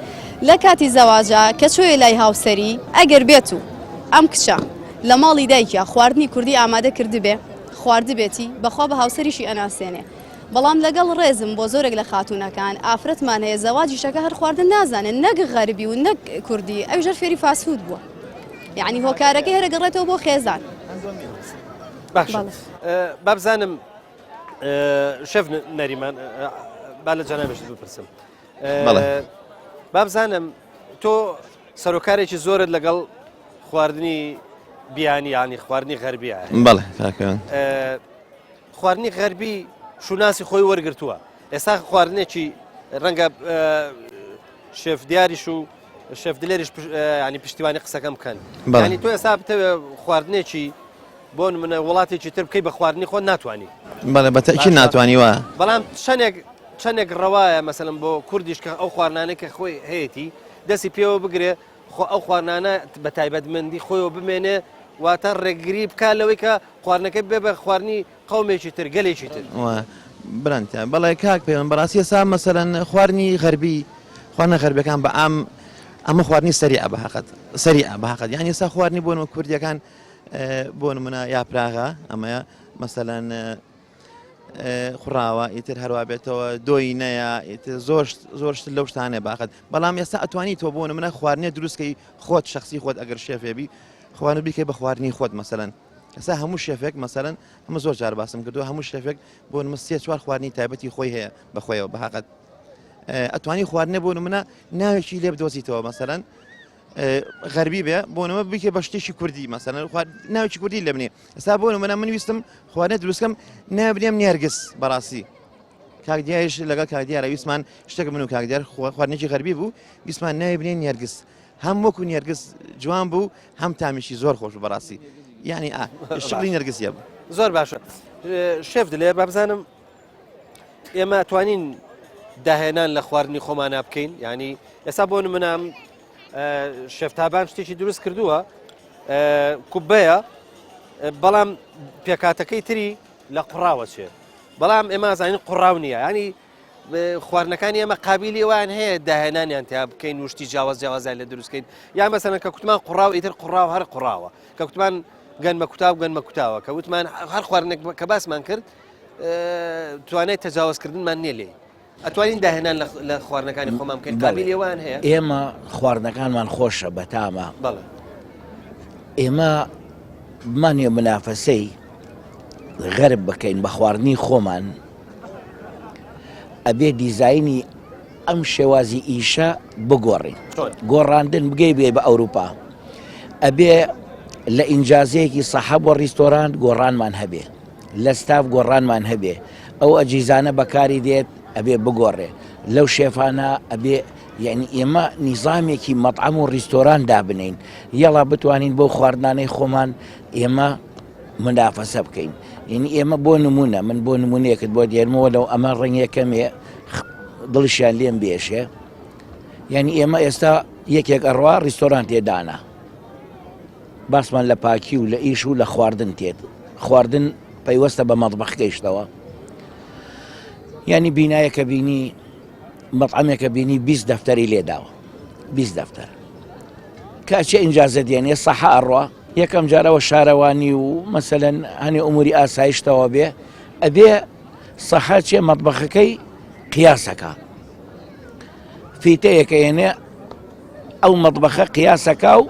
لە کاتی زەواجا کە چۆیە لای هاوسەری ئەگەر بێت و ئەم کچە لە ماڵی دایکیا خواردنی کوردی ئامادە کردبێ خواردبێتی بەخوا بە هاوسەریشی ئەناسێنێ بەڵام لەگەڵ ڕێزم بۆ زۆرێک لە خاتوونەکان ئافرەتمان هەیە زەواجیشەکە هەر خواردن نازانێت نەک غەربی و نەک کوردی ئەویش هەر فێری fast food بووە یعنی هۆکارەکەی هەرە گەڕێتەوە بۆ خێزان باشە بابزانم شێف نەریمان با لە جەنابیشت بپرسم بابزانم تۆ سەرۆکارێکی زۆرت لەگەڵ خواردنی بیانی ینی خواردنی غەربیە بەڵێ کاکەوان خواردنی غەربی شوناسی خۆی وەرگتووە ئێستا خواردنێکی ڕەنگە شێف دیاریش و شێف دلێریش ینی پشتیوانی قسەکەم بکەن ینی تۆ ئێستا بتەوێ خواردنێکی بۆ منە وڵاتێکی تر بکەی بە خواردنی خۆت ناتوانانی بەڵێ بە تەکی ناتوانانی وە بەڵام چەندێک چەندێک ڕەوایە مەسەلەن بۆ کوردیش کە ئەو خواردنانەی کە خۆی هەیەتی دەستی پێوە بگرێ خۆ ئەو خواردنانە بە تایبەتمەندی خۆیەوە بمێنێ واتە ڕێگری بکا لەوەی کە خواردنەکەی بێ بە خواردنی قەومێکی تر گەلێکی تر. برانتیان بەڵێ کاک پەیوەند بەڕاستی ئێستا مەسەلەن خواردنی غەربی خواردنە غەربەکان بە عام ئەمە خواردنی سەریعە بە حەقەت سەریعە بە حەقەت یانی ئێستا خواردنی بۆ نمونە کوردیەکان بۆ نمونە یاپراغە ئەمەیە مەسەلەن خوڕاوە ئیتر هەروا بێتەوە دۆی نەیە ئیتر زۆر زۆر شت لەو شتانە باخت بەڵام ئێستا ئەتوانی تۆ بۆ منە خواردنێ دروستکەی خۆت شخصی خۆت ئەگەر شێفێبی خواردن بیکەی بە خواردنی خۆت مەسەلەن ئێستا هەموو شێفێک مەسەلەن هەموو زۆر جار باسم کردو هەموو شێفێک بۆ نمە سێ چوار خواردنی تایبەتی خۆی هەیە بەخۆیەوە بەهاقەت ئەتوانی خواردنە بۆ منە ناوێکی لێ بدۆزیتەوە مەسەلەن غەربی بێ بۆ نمە بکێ بە شتێکی کوردی مەسەلەن ناوێکی کوردی لێ بنێ ئێستا بۆ نمونە من ویستم خواردنە دروستکەم ناوی بنێم نێرگس بەڕاستی کاک دیاریش لەگەڵ کاک دیارە ویستمان شتێک من و کاک دیار خواردنێکی غەربی بوو ویستمان ناوی بنێن نێرگس هەم وەکو نێرگس جوان بوو هەم تامیشی زۆر خۆش بوو بەڕاستی یعنی ئا شکلی نێرگسیە بوو زۆر باشە شێف دلێر با بزانم ئێمە توانین داهێنان لە خواردنی خۆمانە بکەین ینی ئێستا بۆ نمونام شێفتابان شتێکی دروست کردووە کوبەیە بەڵام پێکاتەکەی تری لە قوڕاوە چێ بەڵام ئێمە زانین قوڕاو نییە ینی خواردنەکانی ئێمە قابلی وان هەیە داهێنانیان تیا بکەین وشتی جیاواز جیاوازیان لە دروستکەین یا مەسەلەن کە کوتمان قوڕاو ئیتر قوڕاو هەر قوڕاوە کە کوتمان گەنمە کوتاو گەنمە کوتاوە کە وتمان هەر خواردنێک کە باسمان کرد. توانای تەجاوزکردنمان نییە لێی. ئەتوانین داهێنان لە خواردنەکانی خۆمان بکەین قابیلی ئەوەیان هەیە؟ ئێمە خواردنەکانمان خۆشە بەتامە. بەڵێ. ئێمە بمانەوێ منافەسەی غەرب بکەین بە خواردنی خۆمان ئەبێ دیزاینی ئەم شێوازی ئیشە بگۆڕین گۆڕاندن بگەی بێ بە ئەوروپا ئەبێ لە ئینجازەیەکی سەحە بۆ ڕیستۆرانت گۆڕانمان هەبێ لە ستاف گۆڕانمان هەبێ ئەو ئەجیزانە بەکاری دێت ئەبێ بگۆڕێ لەو شێفانە ئەبێ یعنی ئێمە نیزامێکی مەطعەم و ڕیستۆران دابنین یەڵا بتوانین بۆ خواردنانەی خۆمان ئێمە منافەسە بکەین یعنی ئێمە بۆ نمونە من بۆ نمونەیەکت بۆ دێنمەوە لەو ئەمە ڕەنگە کەمێ دڵیشیان لێم بێشێ یعنی ئێمە ئێستا یەکێک ئەڕوا ڕیستۆران تێدانا باسمان لە پاکی و لە ئیش و لە خواردن تێت خواردن پەیوەستە بە مەطبەخەکەیشتەوە یعنی بینایەکە بینی مەطعەمێکە بینی 20 دەفتەری لێداوە 20 دەفتەر کاچێ ئینجازە دێنێ سەحە ئەڕوا یەکەم جارەوە شارەوانی و مەسەلەن هەنێ ئوموری ئاسایشتەوە بێ ئەبێ سەحە چێ مەطبەخەکەی قیاسەکە فیتەیەکە ێنێ ئەو مەطبەخە قیاسەکە و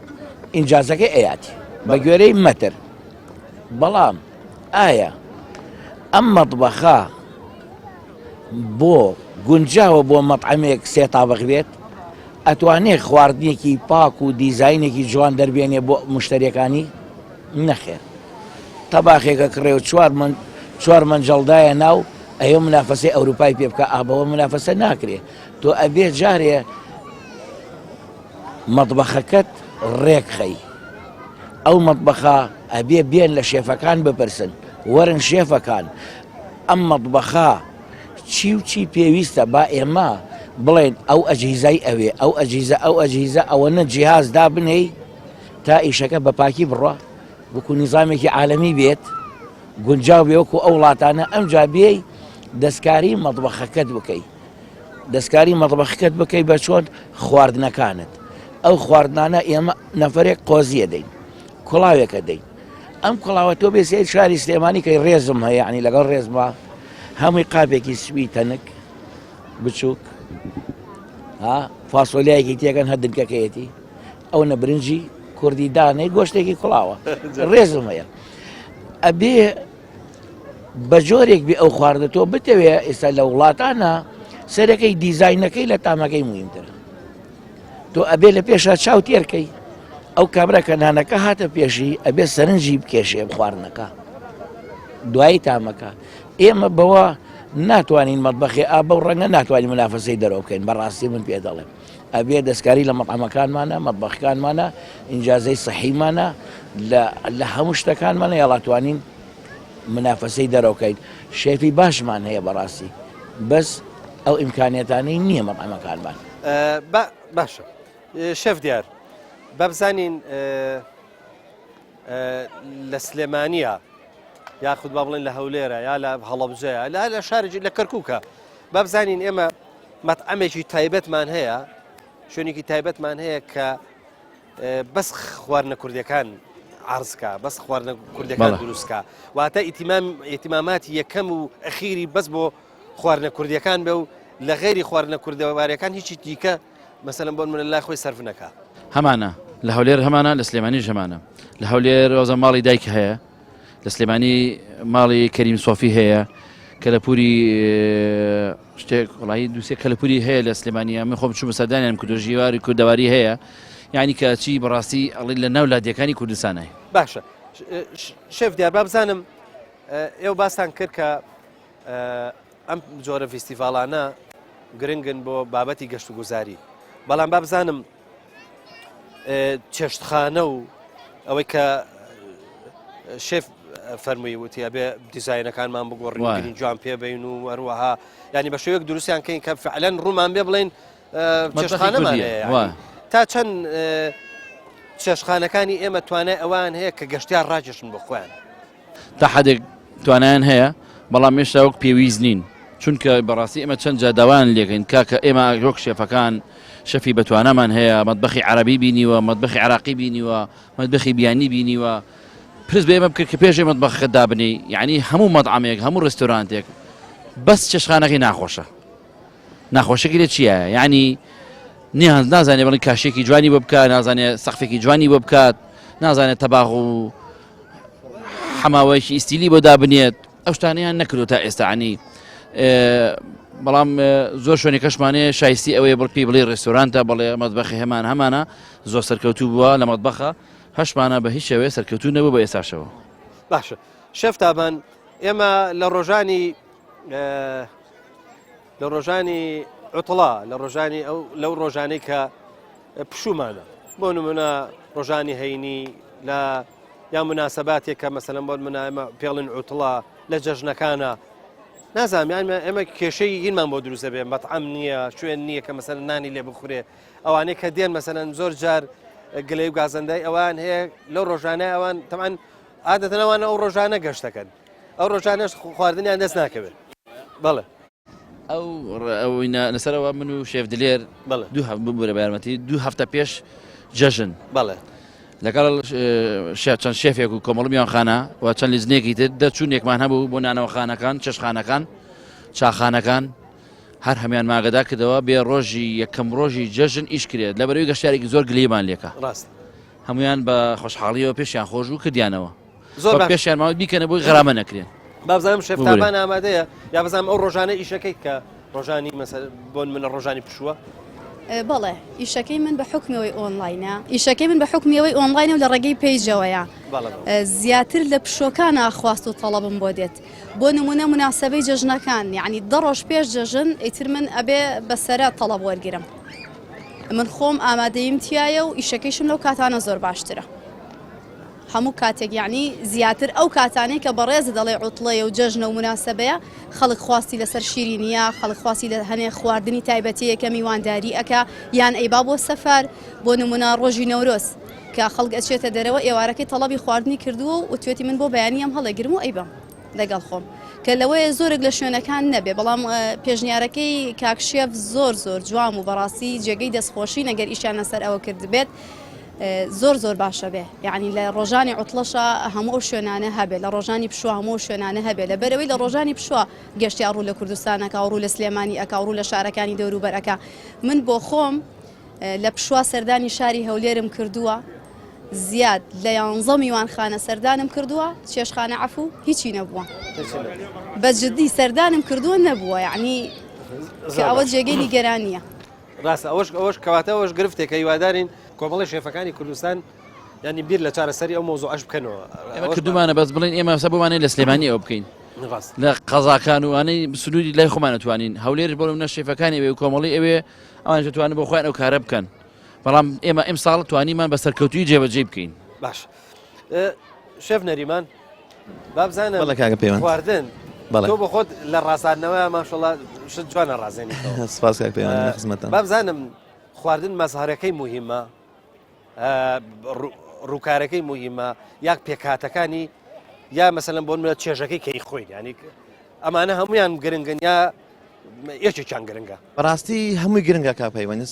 ئینجازەکەی ئەیاتی بە گوێرەی مەتر بەڵام ئایا ئەم مەطبەخە بۆ گونجاوە بۆ مەطعەمێک سێ تابق بێت؟ ئەتوانێ خواردنێکی پاک و دیزاینێکی جوان دەربێنێ بۆ مشتەریەکانی؟ نەخێر تەباخێکە کڕێ و چوار من چوار مەنجەڵدایە ناو ئەیە منافەسەی ئەوروپای پێ بکە ئابەوە منافەسە ناکرێ تۆ ئەبێ جارێ مەطبەخەکەت ڕێکخەی ئەو مەطبەخە ئەبێ بێن لە شێفەکان بپرسن وەرن شێفەکان ئەم مەطبەخە چی و چی پێویستە با ئێمە بڵێن ئەو ئەجهیزای ئەوێ ئەو ئەجهیزە ئەو ئەجهیزە ئەوەنە جیهاز دابنێی تا ئیشەکە بە پاکی بڕوا وەکو نیزامێکی عالەمی بێت گونجاو بێ وەکو ئەو وڵاتانە ئەمجا بێی دەستکاری مەطبەخەکەت بکەی دەستکاری مەطبەخەکەت بکەی بە چۆن خواردنەکانت ئەو خواردنانە ئێمە نەفرێک قۆزیە دەین کوڵاوێکە دەین ئەم کوڵاوە تۆ بێ سەیر شاری سلێمانی کەی ڕێزم هەیە یعنی لەگەڵ ڕێزما هەمووی قاپێکی سوی تەنک بچووک ها فاسۆلیایەکی تێکەن هەر دنکەکەیەتی ئەو نە برنجی کوردی دانەی گۆشتێکی کوڵاوە ڕێزم هەیە ئەبێ بە جۆرێک بێ ئەو خواردە تۆ بتەوێ ئێستا لە وڵاتانە سەرەکەی دیزاینەکەی لە تامەکەی مهمترە تۆ ئەبێ لە پێشا چاو تێرکەی ئەو کابرا کە نانەکە هاتە پێشی ئەبێ سەرنجی بکێشێ خواردنەکە دوایی تامەکە ئێمە بەوە ناتوانین مەطبەخێ ئا بەو ڕەنگە ناتوانین منافەسەی دەرەوە بکەین بەڕاستی من پێ دەڵێم ئەبێ دەستکاری لە مەطعەمەکانمانە مەطبەخەکانمانە ئینجازەی سەحیمانە لە هەموو شتەکانمانە یاڵاتوانین منافەسەی دەرەوکەین شێفی باشمان هەیە بەڕاستی بەس ئەو ئیمکانیەتانەی نییە مەطعەمەکانمان. باشە شێف دیار با بزانین لە سلێمانیە یاخود با بڵێن لە هەولێرە یا لە هەڵەبجەیە لە لە شارێکی لە کەرکووکە با بزانین ئێمە مەطعەمێکی تایبەتمان هەیە شوێنێکی تایبەتمان هەیە کە بەس خواردنە کوردیەکان عرضکا بەس خواردنە کوردەکان دروستکا واتە ئیتیمام ئیتیماماتی یەکەم و ئەخیری بەس بۆ خواردنە کوردیەکان بێ و لە غێری خواردنە کوردەوارەکان هیچی دیکە مەسەلەن بۆ من لای خۆی سەرف نەکا. هەمانە لە هەولێر هەمانە لە سلێمانیش هەمانە لە هەولێر وازە ماڵی دایک هەیە لە سلێمانی ماڵی کەریم سۆفی هەیە کەلەپوری شتێک وڵی دووسێ کەلەپوری هەیە لە سلێمانیا من خۆم چوومە سەردانیان کردو ژیواری کوردەواری هەیە یعنی کە چی بەڕاستی ئەڵی لە ناو لادێکانی کوردستانە باشە شێف دیار با بزانم ئێوە باستان کرد کە ئەم جۆرە فیستیڤاڵانە گرنگن بۆ بابەتی گەشتوگوزاری بەڵام با بزانم چێشتخانە و ئەوەی کە شێف فەرمووی وتی ئەبێ دیزاینەکانمان بگۆڕین جوان پێ بین و هەروەها ینی بە شێوەیەک دروستیان کەین کە فعلەن ڕوومان بێ بڵین چێشتخانەمان تا چەند چێشخانەکانی ئێمە توانای ئەوان هەیە کە گەشتیار ڕاکێشن بۆ خۆیان تا حدێک توانایان هەیە بەڵام هێشتا وەک پێویست نین چونکە بەڕاستی ئێمە چەند جار داوایان لێکەین کاکە ئێمە وەک شێفەکان شەفی بەتوانامان هەیە مەتبەخی عەرەبی بینیوە مەتبەخی عراقی بینیوە مەتبەخی بیانی بینیوە. پرس بە ئێمە بکرد کە پێش ئێمە مەتبەخەکە دابنێی یعنی هەموو مەطعەمێک هەموو ڕێستۆرانتێک بەس چێشتخانەکەی ناخۆشە ناخۆشەکەی لە چییە یعنی نیان نازانێ بڵێن کاشێکی جوانی بۆ بکات نازانێ سەقفێکی جوانی بۆ بکات نازانێت تەباغ و حەماوەیەکی ئیستیلی بۆ دابنێت ئەو شتانەیان نەکردو تا ئێستا عنی بەڵام زۆر شوێنێکەشمانەیە شایستی ئەوەیە بڵ پێی بڵێ ڕێستۆرانتە بەڵێ مەتبەخی هەمان هەمانە زۆر سەرکەوتوو بووە لە مەتبەخە هەشمانە بە هیچ شێوەیە سەرکەوتوو نەبوو بە ئێستاشەوە. باشە شێف تابان ئێمە لە ڕۆژانی لە ڕۆژانی عوتڵا لە ڕۆژانی ئەو لەو ڕۆژانەی کە پشومانە بۆ نمونە ڕۆژانی هەینی لە یا مناسباتێک کە مەسەلەن بۆ منە ئێمە پێڵن عوتڵە لە جەژنەکانە نازانم یان ئێمە کێشەی هینمان بۆ دروستە بێ مەطعەم نییە شوێن نییە کە مەسەلەن نانی لێ بخورێ ئەوانەی کە دێن مەسەلەن زۆر جار گلەی و گازەندای ئەوان هەیە لەو ڕۆژانە ئەوان تەمان عادەتەن ئەوان ئەو ڕۆژانە گەشت دەکەن ئەو ڕۆژانەش خواردنیان دەست ناکەوێت بەڵێ. ئەو ئەوینە لەسەرەوە من و شێف دلێر بەڵێ. دوو هەف ببورە بە یارمەتی دوو هەفتە پێش جەژن بەڵێ. لەگەڵ چەند شێفێک و کۆمەڵ میوانخانە و چەند لیژنەیەکی تر دەرچوونێکمان هەبوو بۆ نانەوەخانەکان چێشتخانەکان چاخانەکان هەر هەمان ماگەدا کردەوە بێ ڕۆژی یەکەم ڕۆژی جەژن ئیش کرێت لەبەرەوەی گەشتارێکی زۆر گلیمان لێکە ڕاست هەمویان بە خۆشحاڵیەوە پێشیان خۆش بوو کردیانەوە زۆر باش. پێشیان ماوە بیکەنە بۆی غەرامە نەکرێن بابزانم شێف ببورە. تابان ئامادەیە یا بزانم ئەو ڕۆژانە ئیشەکەی کە ڕۆژانی مەسەل بۆن منە ڕۆژانی پشووە بەڵێ ئیشەکەی من بە حوکمی ئەوەی ئۆنلاینە ئیشەکەی من بە حوکمی ئەوەی ئۆنلاینە و لە ڕێگەی پەیجەوەیە بەڵێ بەڵێ. زیاتر لە پشووەکانا خواست و تەڵەبم بۆ دێت بۆ نمونە موناسەبەی جەژنەکان یەعنی دە ڕۆژ پێش جەژن ئیتر من ئەبێ بەسەرە تەڵەب وەرگرم من خۆم ئامادەیم تایە و ئیشەکەیشم لەو کاتانە زۆر باشترە هەموو کاتێک یەعنی زیاتر ئەو کاتانەی کە بەڕێزت دەڵێ عوتڵەیە و جەژنە و موناسەبەیە خەڵک خواستی لەسەر شیرینیە خەڵک خواستی لە هەنێ خواردنی تایبەتیە کە میوانداری ئەکا یان ئەیبا بۆ سەفەر بۆ نمونە ڕۆژی نەورۆز کە خەڵک ئەچێتە دەرەوە ئێوارەکەی تەڵەبی خواردنی کردووە و وتوێتی من بۆ بەیانی ئەم هەڵێگرم و ئەیبەم لەگەڵ خۆم کە لەوەیە زۆرێک لە شوێنەکان نەبێ بەڵام پێشنیارەکەی کاک شێف زۆر زۆر جوان و بەڕاستی جێگەی دەستخۆشی نەگەر ئیشیان لەسەر ئەوە کردبێت زۆر زۆر باشە بێ یعنی لە ڕۆژانی عوتڵەشە هەموو ئەو شوێنانە هەبێ لە ڕۆژانی پشووە هەموو شوێنانە هەبێ لەبەرەوەی لە ڕۆژانی پشووە گەشتیار ڕوو لە کوردستانەکە و ڕوو لە سلێمانی ئەکا و ڕوو لە شارەکانی دەوروبەر ئەکا من بۆ خۆم لە پشووە سەردانی شاری هەولێرم کردووە زیاد لە یانزە میوانخانە سەردانم کردووە چێشخانە عەفو هیچی نەبووە بە جدی سەردانم کردووە نەبووە یعنی کە ئەوە جێگەی نیگەرانیە. ڕاستە ئەوەش ئەوەش کەواتە ئەوەش گرفتێکە هیوادارین کۆمەڵی شێفەکانی کوردستان ینی بیر لە چارەسەری ئەو مۆزوعەش بکەنەوە ئێمە کردومانە بەس بڵێن ئێمە سە بۆمانێ لە سلێمانی ئەوە بکەین ڕاست لە قەزاکان و ئەنەی سنووری لای خۆمان توانین هەولێر بۆ منە شێفەکانی ئەوێ و کۆمەڵی ئەوێ ئەوان دەتوانن بۆ خۆیان ئەو کارە بکەن بەڵام ئێمە ئیمساڵ توانیمان بە سەرکەوتوی جێبەجێ بکەین باش شێف نەریمان بابزانم بەڵێ کاکە پەیوەند خواردن بەڵێ. تۆ بۆ خۆت لە ڕازاندنەوە ماشەڵا شت جوانە ڕازێنیتەوە سپاس کاک پەیوەند لە خزمەتان بابزانم خواردن مەزهرەکەی مهمە ڕووکارەکەی مهمە یاک پێکهاتەکانی یا مەسەلەن بۆ منە چێژەکەی کەی خۆین ینی ئەمانە هەمویان گرنگن یا یەکێکیان گرنگە بەڕاستی هەمووی گرنگە کاک پەیوەند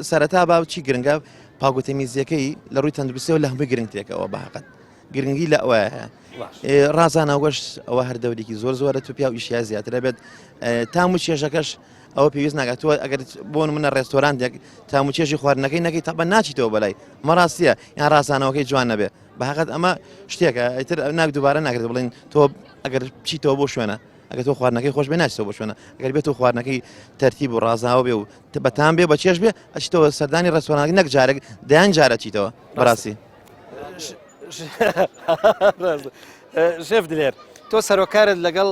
سەرەتا با چی گرنگە پاگوتەمیزیەکەی لە ڕووی تەندروستیەوە لە هەمووی گرنگترێکەوە بە حەقەت گرنگی لە ئەوە هەیە ڕازانەوەش ئەوە هەر دەورێکی زۆر زۆرە تو پیاو ئیشیا زیاترە بێت تام و چێژەکەش ئەوە پێویست ناکات تۆ ئەگەر بۆ منە ڕێستۆرانتێک تام و چێژی خواردنەکەی نەکەی تەبە ناچیتەوە بەلای مەڕاستیە یان ڕازانەوەکەی جوان نەبێ بە حەقەت ئەمە شتێکە ئیتر ناک دووبارە ناکرێت بڵێن تۆ ئەگەر بچیتەوە بۆ شوێنە ئەگەر تۆ خواردنەکەی خۆش بێ ناچیتەوە بۆ شوێنە ئەگەر بێت و خواردنەکەی تەرتیب و ڕازاوە بێ و بەتام بێ بە چێژ بێ ئەچیتەوە سەردانی ڕێستۆرانەکە نەک جارێک دەیان جارە چیتەوە بەڕاستی. شێف دلێر تۆ سەرۆکارت لەگەڵ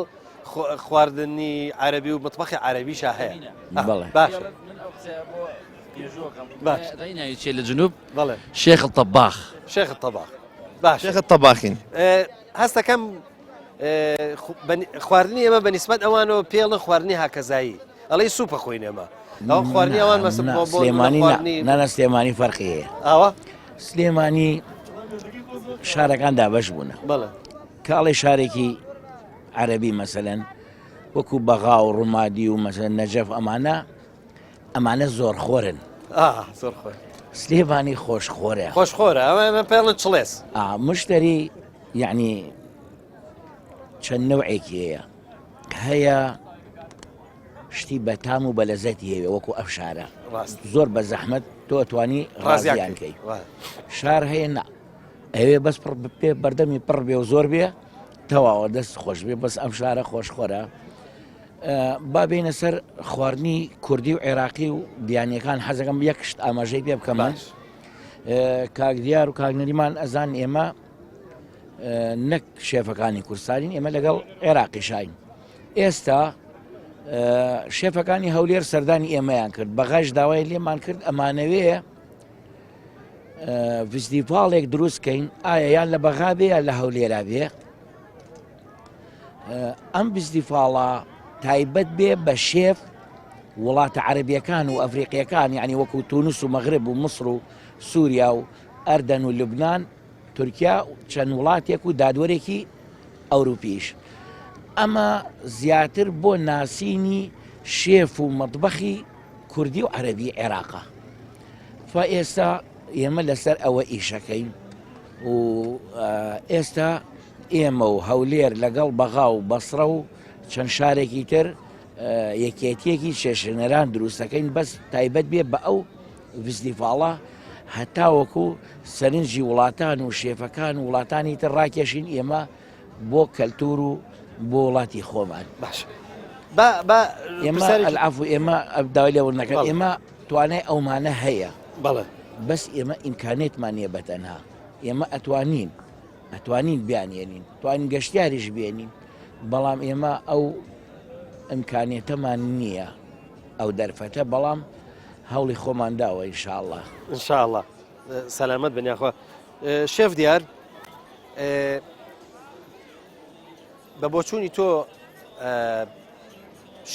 خواردنی عەربی و مطبخی عەربیشا هەیە باشە لە جنوب شێخ الطباخ شێخ الطباخ باش شێخ الطباخین هەستەکەم خواردنی ئێمە بە نیسبەت ئەوانەوە پێڵن خواردنی هاکەزایی ئەڵێی سوپە خۆین ئێمە ئەو خواردنی ئەوان مەسە بۆ بۆ سلێمانی نانا سلێمانی فەرقی هەیە ئاوا سلێمانی شارەکان دابەش بوونە بەڵێ کاڵێ شارێکی عەربی مەسەلەن وەکو بەغا و ڕومادی و مەسەن نەجەف ئەمانە ئەمانە زۆر خۆرن زۆر خۆر سلێمانی خۆشخۆرە خۆشخۆرە ئەمە پێڵن چڵێس مشتری. یعنی چەند نەوعێکی هەیە هەیە شتی بەتام و بەلەزەتی هەیە وەکو ئەم شارە ڕاست زۆر بە زەحمەت تۆ توانی ڕازیان کەی شار هەیە نا ئەوێ بەس پڕ پێ بەردەمی پڕ بێ و زۆر بێ تەواوە دەست خۆش بێ بەس ئەم شارە خۆشخۆرە با بینە سەر خواردنی کوردی و عێراقی و بیانیەکان حەزەکەم یەک شت ئاماژەی پێ بکەم کاک دیار و کاک نەریمان ئەزان ئێمە نەک شێفەکانی کوردستانین ئێمە لەگەڵ عێراقی شاین ئێستا شێفەکانی هەولێر سەردانی ئێمەیان کرد بەغاش داوای لێمان کرد ئەمانەوێ فستیڤاڵێک دروست کەین ئایا یان لە بەغا بێ یا لە هەولێرا بێ ئەم فستیڤاڵە تایبەت بێ بە شێف وڵاتە عەربیەکان و ئەفریقیەکان یعنی وەکو تونس و مەغرب و مصر و سووریا و ئەردەن و لوبناان تورکیا و چەند وڵاتێک و دادوەرێکی ئەوروپیش. ئەمە زیاتر بۆ ناسینی شێف و مەتبەخی کوردی و عەرەبی عێراقە. فا ئێستا ئێمە لەسەر ئەوە ئیشەکەین و ئێستا ئێمە و هەولێر لەگەڵ بەغا و بەسرە و چەند شارێکی تر یەکێتیەکی چێشنەران دروستەکەین بەس تایبەت بێ بە ئەو ڤستیڤاڵە هەتاوەکو سەرنجی وڵاتان و شێفەکان و وڵاتانی تر ڕاکێشین ئێمە بۆ کەلتور و بۆ وڵاتی خۆمان. باش با با ئێمە العفو ئێمە داوای لێبوردن دەکەم ئێمە توانای ئەومانە هەیە بەڵێ بەس ئێمە ئیمکانێتمان نییە بە تەنها ئێمە ئەتوانین ئەتوانین بیانێنین توانین گەشتیاریش بێنین بەڵام ئێمە ئەو ئیمکانێتەمان نییە ئەو دەرفەتە بەڵام هەوڵی خۆمان داوە ان شاء اللە. ان شاء اللە سەلامەت بن یاخوا شێف دیار بە بۆچوونی تۆ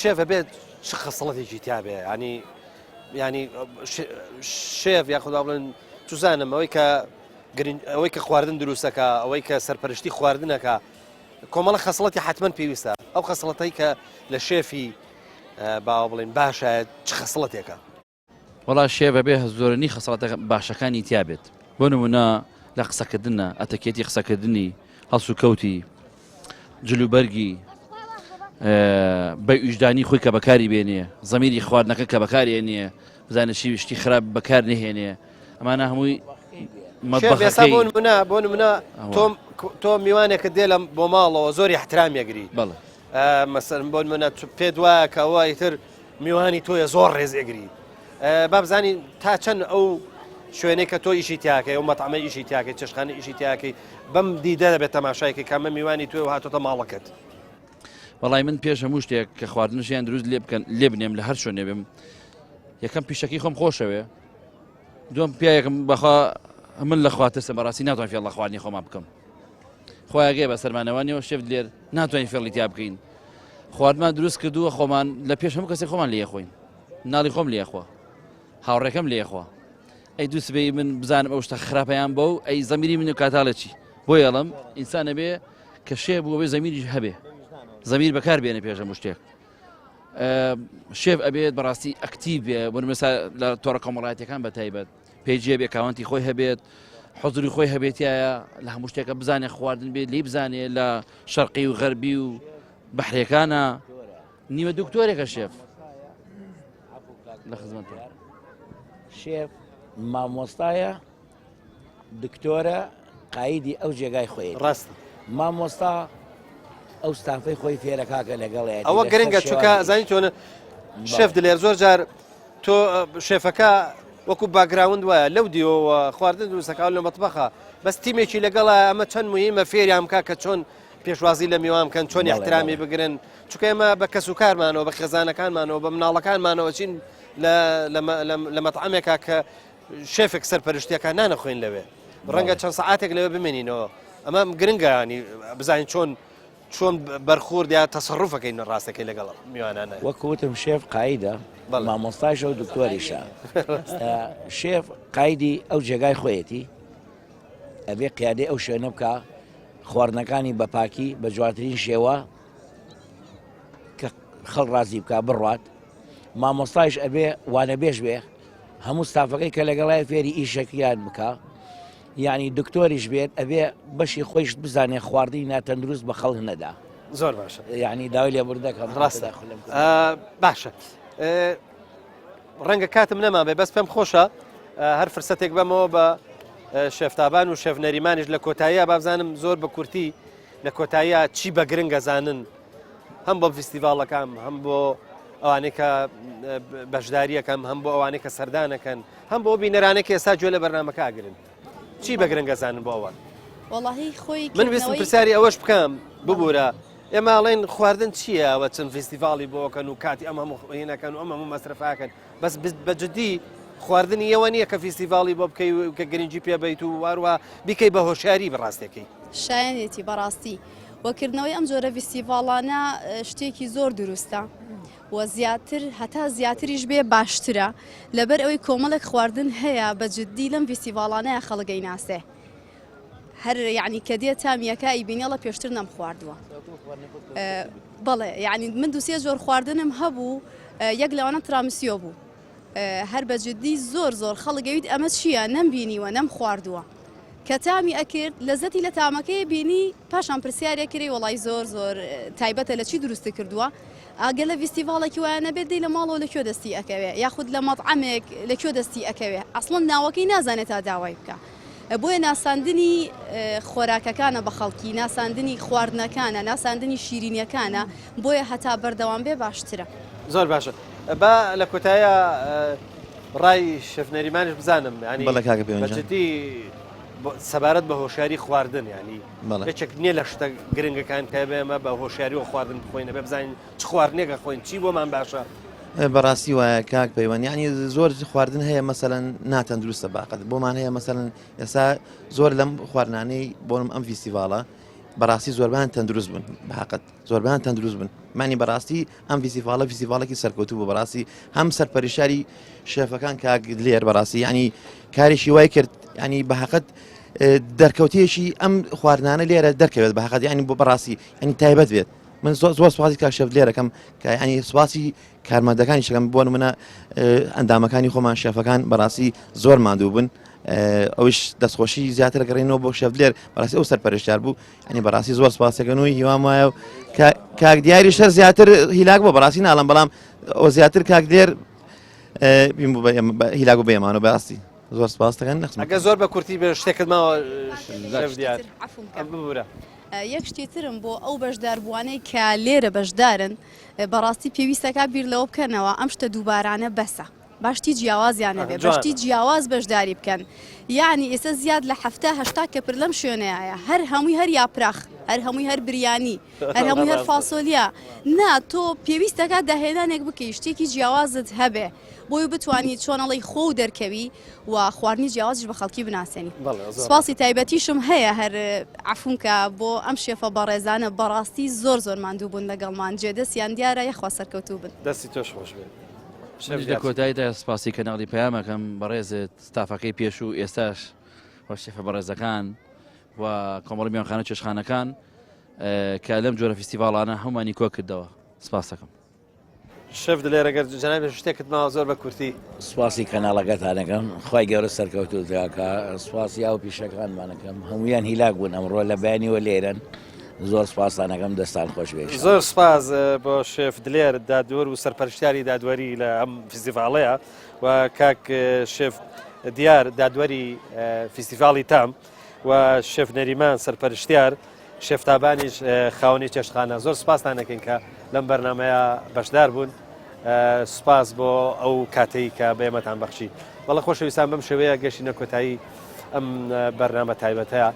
شێف بێت چ خەسڵەتێکی تیاابێ ینی ینی شێف یاخدا بڵێن چزانم ئەوەی کە ئەوەی کە خواردن دروستەکە ئەوەی کە سەرپەرشتی خواردنەکە کۆمەڵە خەسڵەتی حتمما پێویستە ئەو خەسڵەتەی کە لە شێفی باوە بڵێن باشە چ خەسڵەتێکە؟ وەڵا شێف ئەبێ زۆرنی خەسڵەتە باشەکانی تیا بێت بۆ نمونە لە قسەکردنە ئەتەکێتی قسەکردنی هەڵسوکەوتی جلوبەرگی بە ویژدانی خۆی کە بەکاری بێنێ زەمیری خواردنەکە کە بەکارێنێ بزانێت چی شتی خراپ بەکار نهێنێ ئەمانە هەمووی مەطبەخەکەی بۆ نمونە بۆ نمونە تۆم تۆ میوانێکت دێ لە بۆ ماڵەوە زۆری احترامیەگری بەڵێ مەسەلەن بۆ نمونە پێت وایە کە ئەوە ئیتر میوانی تۆیە زۆر ڕێز ئەگری با بزانین تا چەند ئەو شوێنێک کە تۆ ئیشی تیاکەی و مەتەمە ئیشی تیاکەی چێشخانە ئیشی تیاکەی بەم دیدە دەبێت تەماشایکە کامە میوانی توێ و هاتۆتە ماڵەکەت. وەڵای من پێش هەموو شتێک کە خواردنشیان دروست لێ بکەن لێ بنێم لە هەر شوێنێ بم یەکەم پیشەکەی خۆم خۆشەوێ دوم پیاەکەم بەخوا من لە خواترسە بەڕاستی ناتوان فێڵ لە خواردنی خۆمان بکەم خوایەگەی بە سەرمانەوانیەوە شێف دلێر ناتوانین فێڵی تیا بکەین خواردمان دروست کردووە خۆمان لە پێش هەموو کەسێک خۆمان لێ خۆین مناڵی خۆم لێخوا هاوڕێکەم لێخوا ئەی دوو سبەی من بزانم ئەو شتە خراپیان بۆ ئەی زەمیری من و کاتاڵێ چی بۆ یاڵم ئینسانە بێ کە شێ بوو بێ زەمیریش هەبێ زەمیر بەکار بێنە پێش هەموو شتێک شێف ئەبێت بەڕاستی ئەکتیڤ بێ بۆ نموونە لە تۆڕە کۆمەڵایەتیەکان بە تایبەت پێجێ بێ کاوەنتی خۆی هەبێت حزوری خۆی هەبێتایە لە هەموو شتێکە بزانێ خواردن بێت لی بزانێ لە شەرقی و غەربی و بەحرەکانە نیوە دکتۆرێکە شێف لە خزمەت شێف مامۆستایە دکتۆرە قایدی ئەو جێگای خۆی ڕاست مامۆستا ئەو ستافەی خۆی فێرە کاکە لەگەڵێ ئەوە گرنگە چونکە زانی چۆنە شێف دلێر زۆر جار تۆ شێفەکە وەکو background وایە لەو دیەوە خواردن دروستەکان لە مەتبەخە بەس تیمێکی لەگەڵە ئەمە چەند مهمە فێریان بکە کە چۆن پێشوازی لە میوان بکەن چۆن احترامی بگرن چونکە ئێمە بە کەس و کارمانەوە بە خێزانەکانمانەوە بە مناڵەکانمانەوە چین لە مەتعەمێکا کە شێفێک سەرپەرشتیەکە نانەخۆین لەوێ ڕەنگە چەند سەعاتێک لەوێ بمێنینەوە ئەمە گرنگە ینی بزانین چۆن چۆن بەرخورد یا تەسەڕوفەکەین ڕاستەکەی لەگەڵ میوانانە. وەک وتم شێف قایدە مامۆستایشە و دکتۆریشە شێف قایدی ئەو جێگای خۆیەتی ئەبێ قیادەی ئەو شوێنە بکە خواردنەکانی بە پاکی بە جواترین شێوە کە خەڵ ڕازی بکە بڕات مامۆستایش ئەبێ وانەبێژ بێ هەموو ستافەکەی کە لەگەڵای فێری ئیشەکیان بکە. یعنی دکتۆریش بێت ئەبێ بەشی خۆیشت بزانێ خواردنی ناتەندروست بە خەڵک نەدا. زۆر باشە یعنی داوای لێبوردەکەم ڕاستە باشە ڕەنگە کاتم نەمابێ بەس پێم خۆشە هەر فرسەتێک بەمەوە بە شێفتابان و شێف نەریمانیش لە کۆتاییە بابزانم زۆر بە کورتی لە کۆتاییە چی بە گرنگەزانن هەم بۆ فیستیڤاڵەکان هەم بۆ ئەوانەی کە بەشداریەکەم هەم بۆ ئەوانەی کە سەردانەکەن هەم بۆ بینەرانێک ئێستا گوێ لە بەرنمەکە ئەگرن چی بە گرنگەزانن بۆ ئەوان وەڵاهی خۆی من ویستم پرسیاری ئەوەش بکەم ببوورە ئێمە ئەڵێن خواردن چییە ئەوە چەند فیستیڤاڵی بۆکەن و کاتی ئەم هەموو هینەکەن و ئەم هەموو مەسرفاکەن بەس بە جدی خواردنی ئەوە نییە کە فیستیڤاڵی بۆ بکەی و کە گرنگی پێ بیت و واروە بیکەی بە هۆشیاری بەڕاستەکەی. شایەنێتی بەڕاستی وە کردنەوەی ئەم جۆرە ڤیستیڤاڵانە شتێکی زۆر دروستە و زیاتر هەتا زیاتریش بێ باشترە لەبەر ئەوەی کۆمەڵێک خواردن هەیە بە جددی لەم ڤیستیڤاڵانەیە خەڵک ئەیناسێ هەر یعنی کە دێ تامیەکە ئەیبینێڵە پێشتر نەم خواردووە بەڵێ یعنی من دوسێ زۆر خواردنم هەبوو یەک لەوانە ترامسیۆ بوو هەر بە جدی زۆر زۆر خەڵک ئەویت ئەمە چییە نەم بینیوە نەم خواردووە کە تامی ئەکرد لەزەتی لە تامەکەی بینی پاشان پرسیارێک کری وەڵای زۆر زۆر تایبەتە لە چی دروست کردووە ئەگەر لە ڤیستیڤاڵێکی وایە نەبێت دەی لە ماڵەوە لە کوێ دەستی ئەکەوێ یاخود لە مەطعەمێک لە کوێ دەستی ئەکەوێ ئەسڵەن ناوەکەی نازانێت تا داوای بکە بۆیە ناساندنی خۆراکەکانە بە خەڵکی ناساندنی خواردنەکانە ناساندنی شیرینیەکانە بۆیە هەتا بەردەوام بێ باشترە. زۆر باشە با لە کۆتاییا ڕای شێف نەریمانیش بزانم ینی بەڵێ کاکە پەیوەند بە جان. جدی سەبارەت بە هۆشیاری خواردن ینی بەڵێ. یەکێک نییە لە شتە گرنگەکان کە بێ ئێمە بە هۆشیاریەوە خواردن بخۆین ئەبێ بزانین چ خواردنێک ئەخۆین چی بۆمان باشە. بەڕاستی وایە کاک پەیوەند یعنی زۆر خواردن هەیە مەسەلەن ناتەندروستە باقەت بۆمان هەیە مەسەلەن ئێستا زۆر لەم خواردنانەی بۆنم ئەم فیستیڤاڵە بەڕاستی زۆربیان تەندروست بوون بەحەقەت زۆربیان تەندروست بن مانی بەڕاستی ئەم فیستیڤاڵە فیستیڤاڵێکی سەرکەوتوو بوو بەڕاستی هەم سەرپەرشتیاری شێفەکان کاک دلێر بەڕاستی ینی کارێکی وای کرد ینی بە حەقەت دەرکەوتەیەکی ئەم خواردنانە لێرە دەرکەوێت بە حەقەت ینی بۆ بەڕاستی ینی تایبەت بێت من زۆر زۆر سوپاسی کاک شێف دلێرەکەم کە ینی سوپاسی کارمەندەکانی شەکەم بۆ منە ئەندامەکانی خۆمان شێفەکان بەڕاستی زۆر ماندوو بوون ئەوش دەستخۆشی زیاتر گەڕێنەوە بۆ شێف دلێر بەڕاستی ئەو سەرپەرشتیار بوو ینی بەڕاستی زۆر سپاسەکەن و هیوام وایە و کاک دیاری شەر زیاتر هیلاک بۆ بەڕاستی ناڵم بەڵام ئەو زیاتر کاک دێر هیلاک بۆ بێمانەوە بەڕاستی زۆر سپاس دەکەن ئەگە زۆر بە کورتی بێ شتێکت ماوە شێف دیار ببورە. یەک شتی ترم بۆ ئەو بەشداربووانەی کە لێرە بەشدارن بەڕاستی پێویستەکە بیر لەوە بکەنەوە ئەم شتە دووبارانە بەسە با شتی جیاوازیان هەبێ بە شتی جیاواز بەشداری بکەن یعنی ئێستا زیاد لە حەفتا هەشتا کەپر لەم شوێنەیە هەر هەمووی هەر یاپراخ هەر هەمووی هەر بریانی هەر هەمووی هەر فاسۆلیا نا تۆ پێویستەکە داهێنانێک بکەی شتێکی جیاوازت هەبێ بۆی بتانی چۆنەڵی خۆ و دەرکەوی و خواردنی جیاوازش بە خەڵکی بناسێنی سپاسی تایبەتیشم هەیە هەر عفونکە بۆ ئەم شێفە بەڕێزانە بەڕاستی زۆر زۆر ماندوو بوون لەگەڵمان جێدەستیان دیارە یەخوا سەرکەوتوو بن دەستی تۆش خۆش بێت. منیش لە کۆتاییدا سپاسی کەناڵی پەیام ئەکەم بەڕێزت ستافەکەی پێشوو ئێستاش و شێفە بەڕێزەکان و کۆمەڵی میوانخانە چێشخانەکان کە لەم جۆرە فیستیڤاڵانە هەمووانی کۆ کردەوە سپاس دەکەم. شێف دلێر ئەگەر جەنابی شتێکت ماوە زۆر بە کورتی. سوپاسی کەناڵەکەتان ئەکەم خوای گەورە سەرکەوتووتان کا سوپاسی هاو پیشەکانمان ئەکەم هەموویان هیلاک بوون ئەمڕۆ لە بەیانیوە لێرەن زۆر سوپاستان ئەکەم دەستان خۆش بێ زۆر سوپاس بۆ شێف دلێر دادوەر و سەرپەرشتیاری دادوەری لە ئەم فیستیڤاڵەیە و کاک شێف دیار دادوەری فیستیڤاڵی تام و شێف نەریمان سەرپەرشتیار شێف تابانیش خاوەنی چێشتخانە زۆر سوپاستان دەکەین کە لەم بەرنمەیە بەشدار بوون سوپاس بۆ ئەو کاتەی کە بە ئێمەتان بەخشی بەڵە خۆشەویستان بەم شێوەیە گەشتینە کۆتایی ئەم بەرنامە تایبەتەیە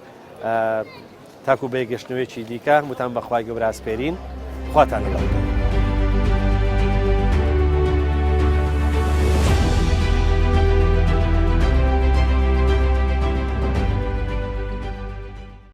تاکو بە یەکگەشتنەوەیەکی دیکە هەمووتان بەخوای گەورە ئەسپێرین خواتان لەگەڵ.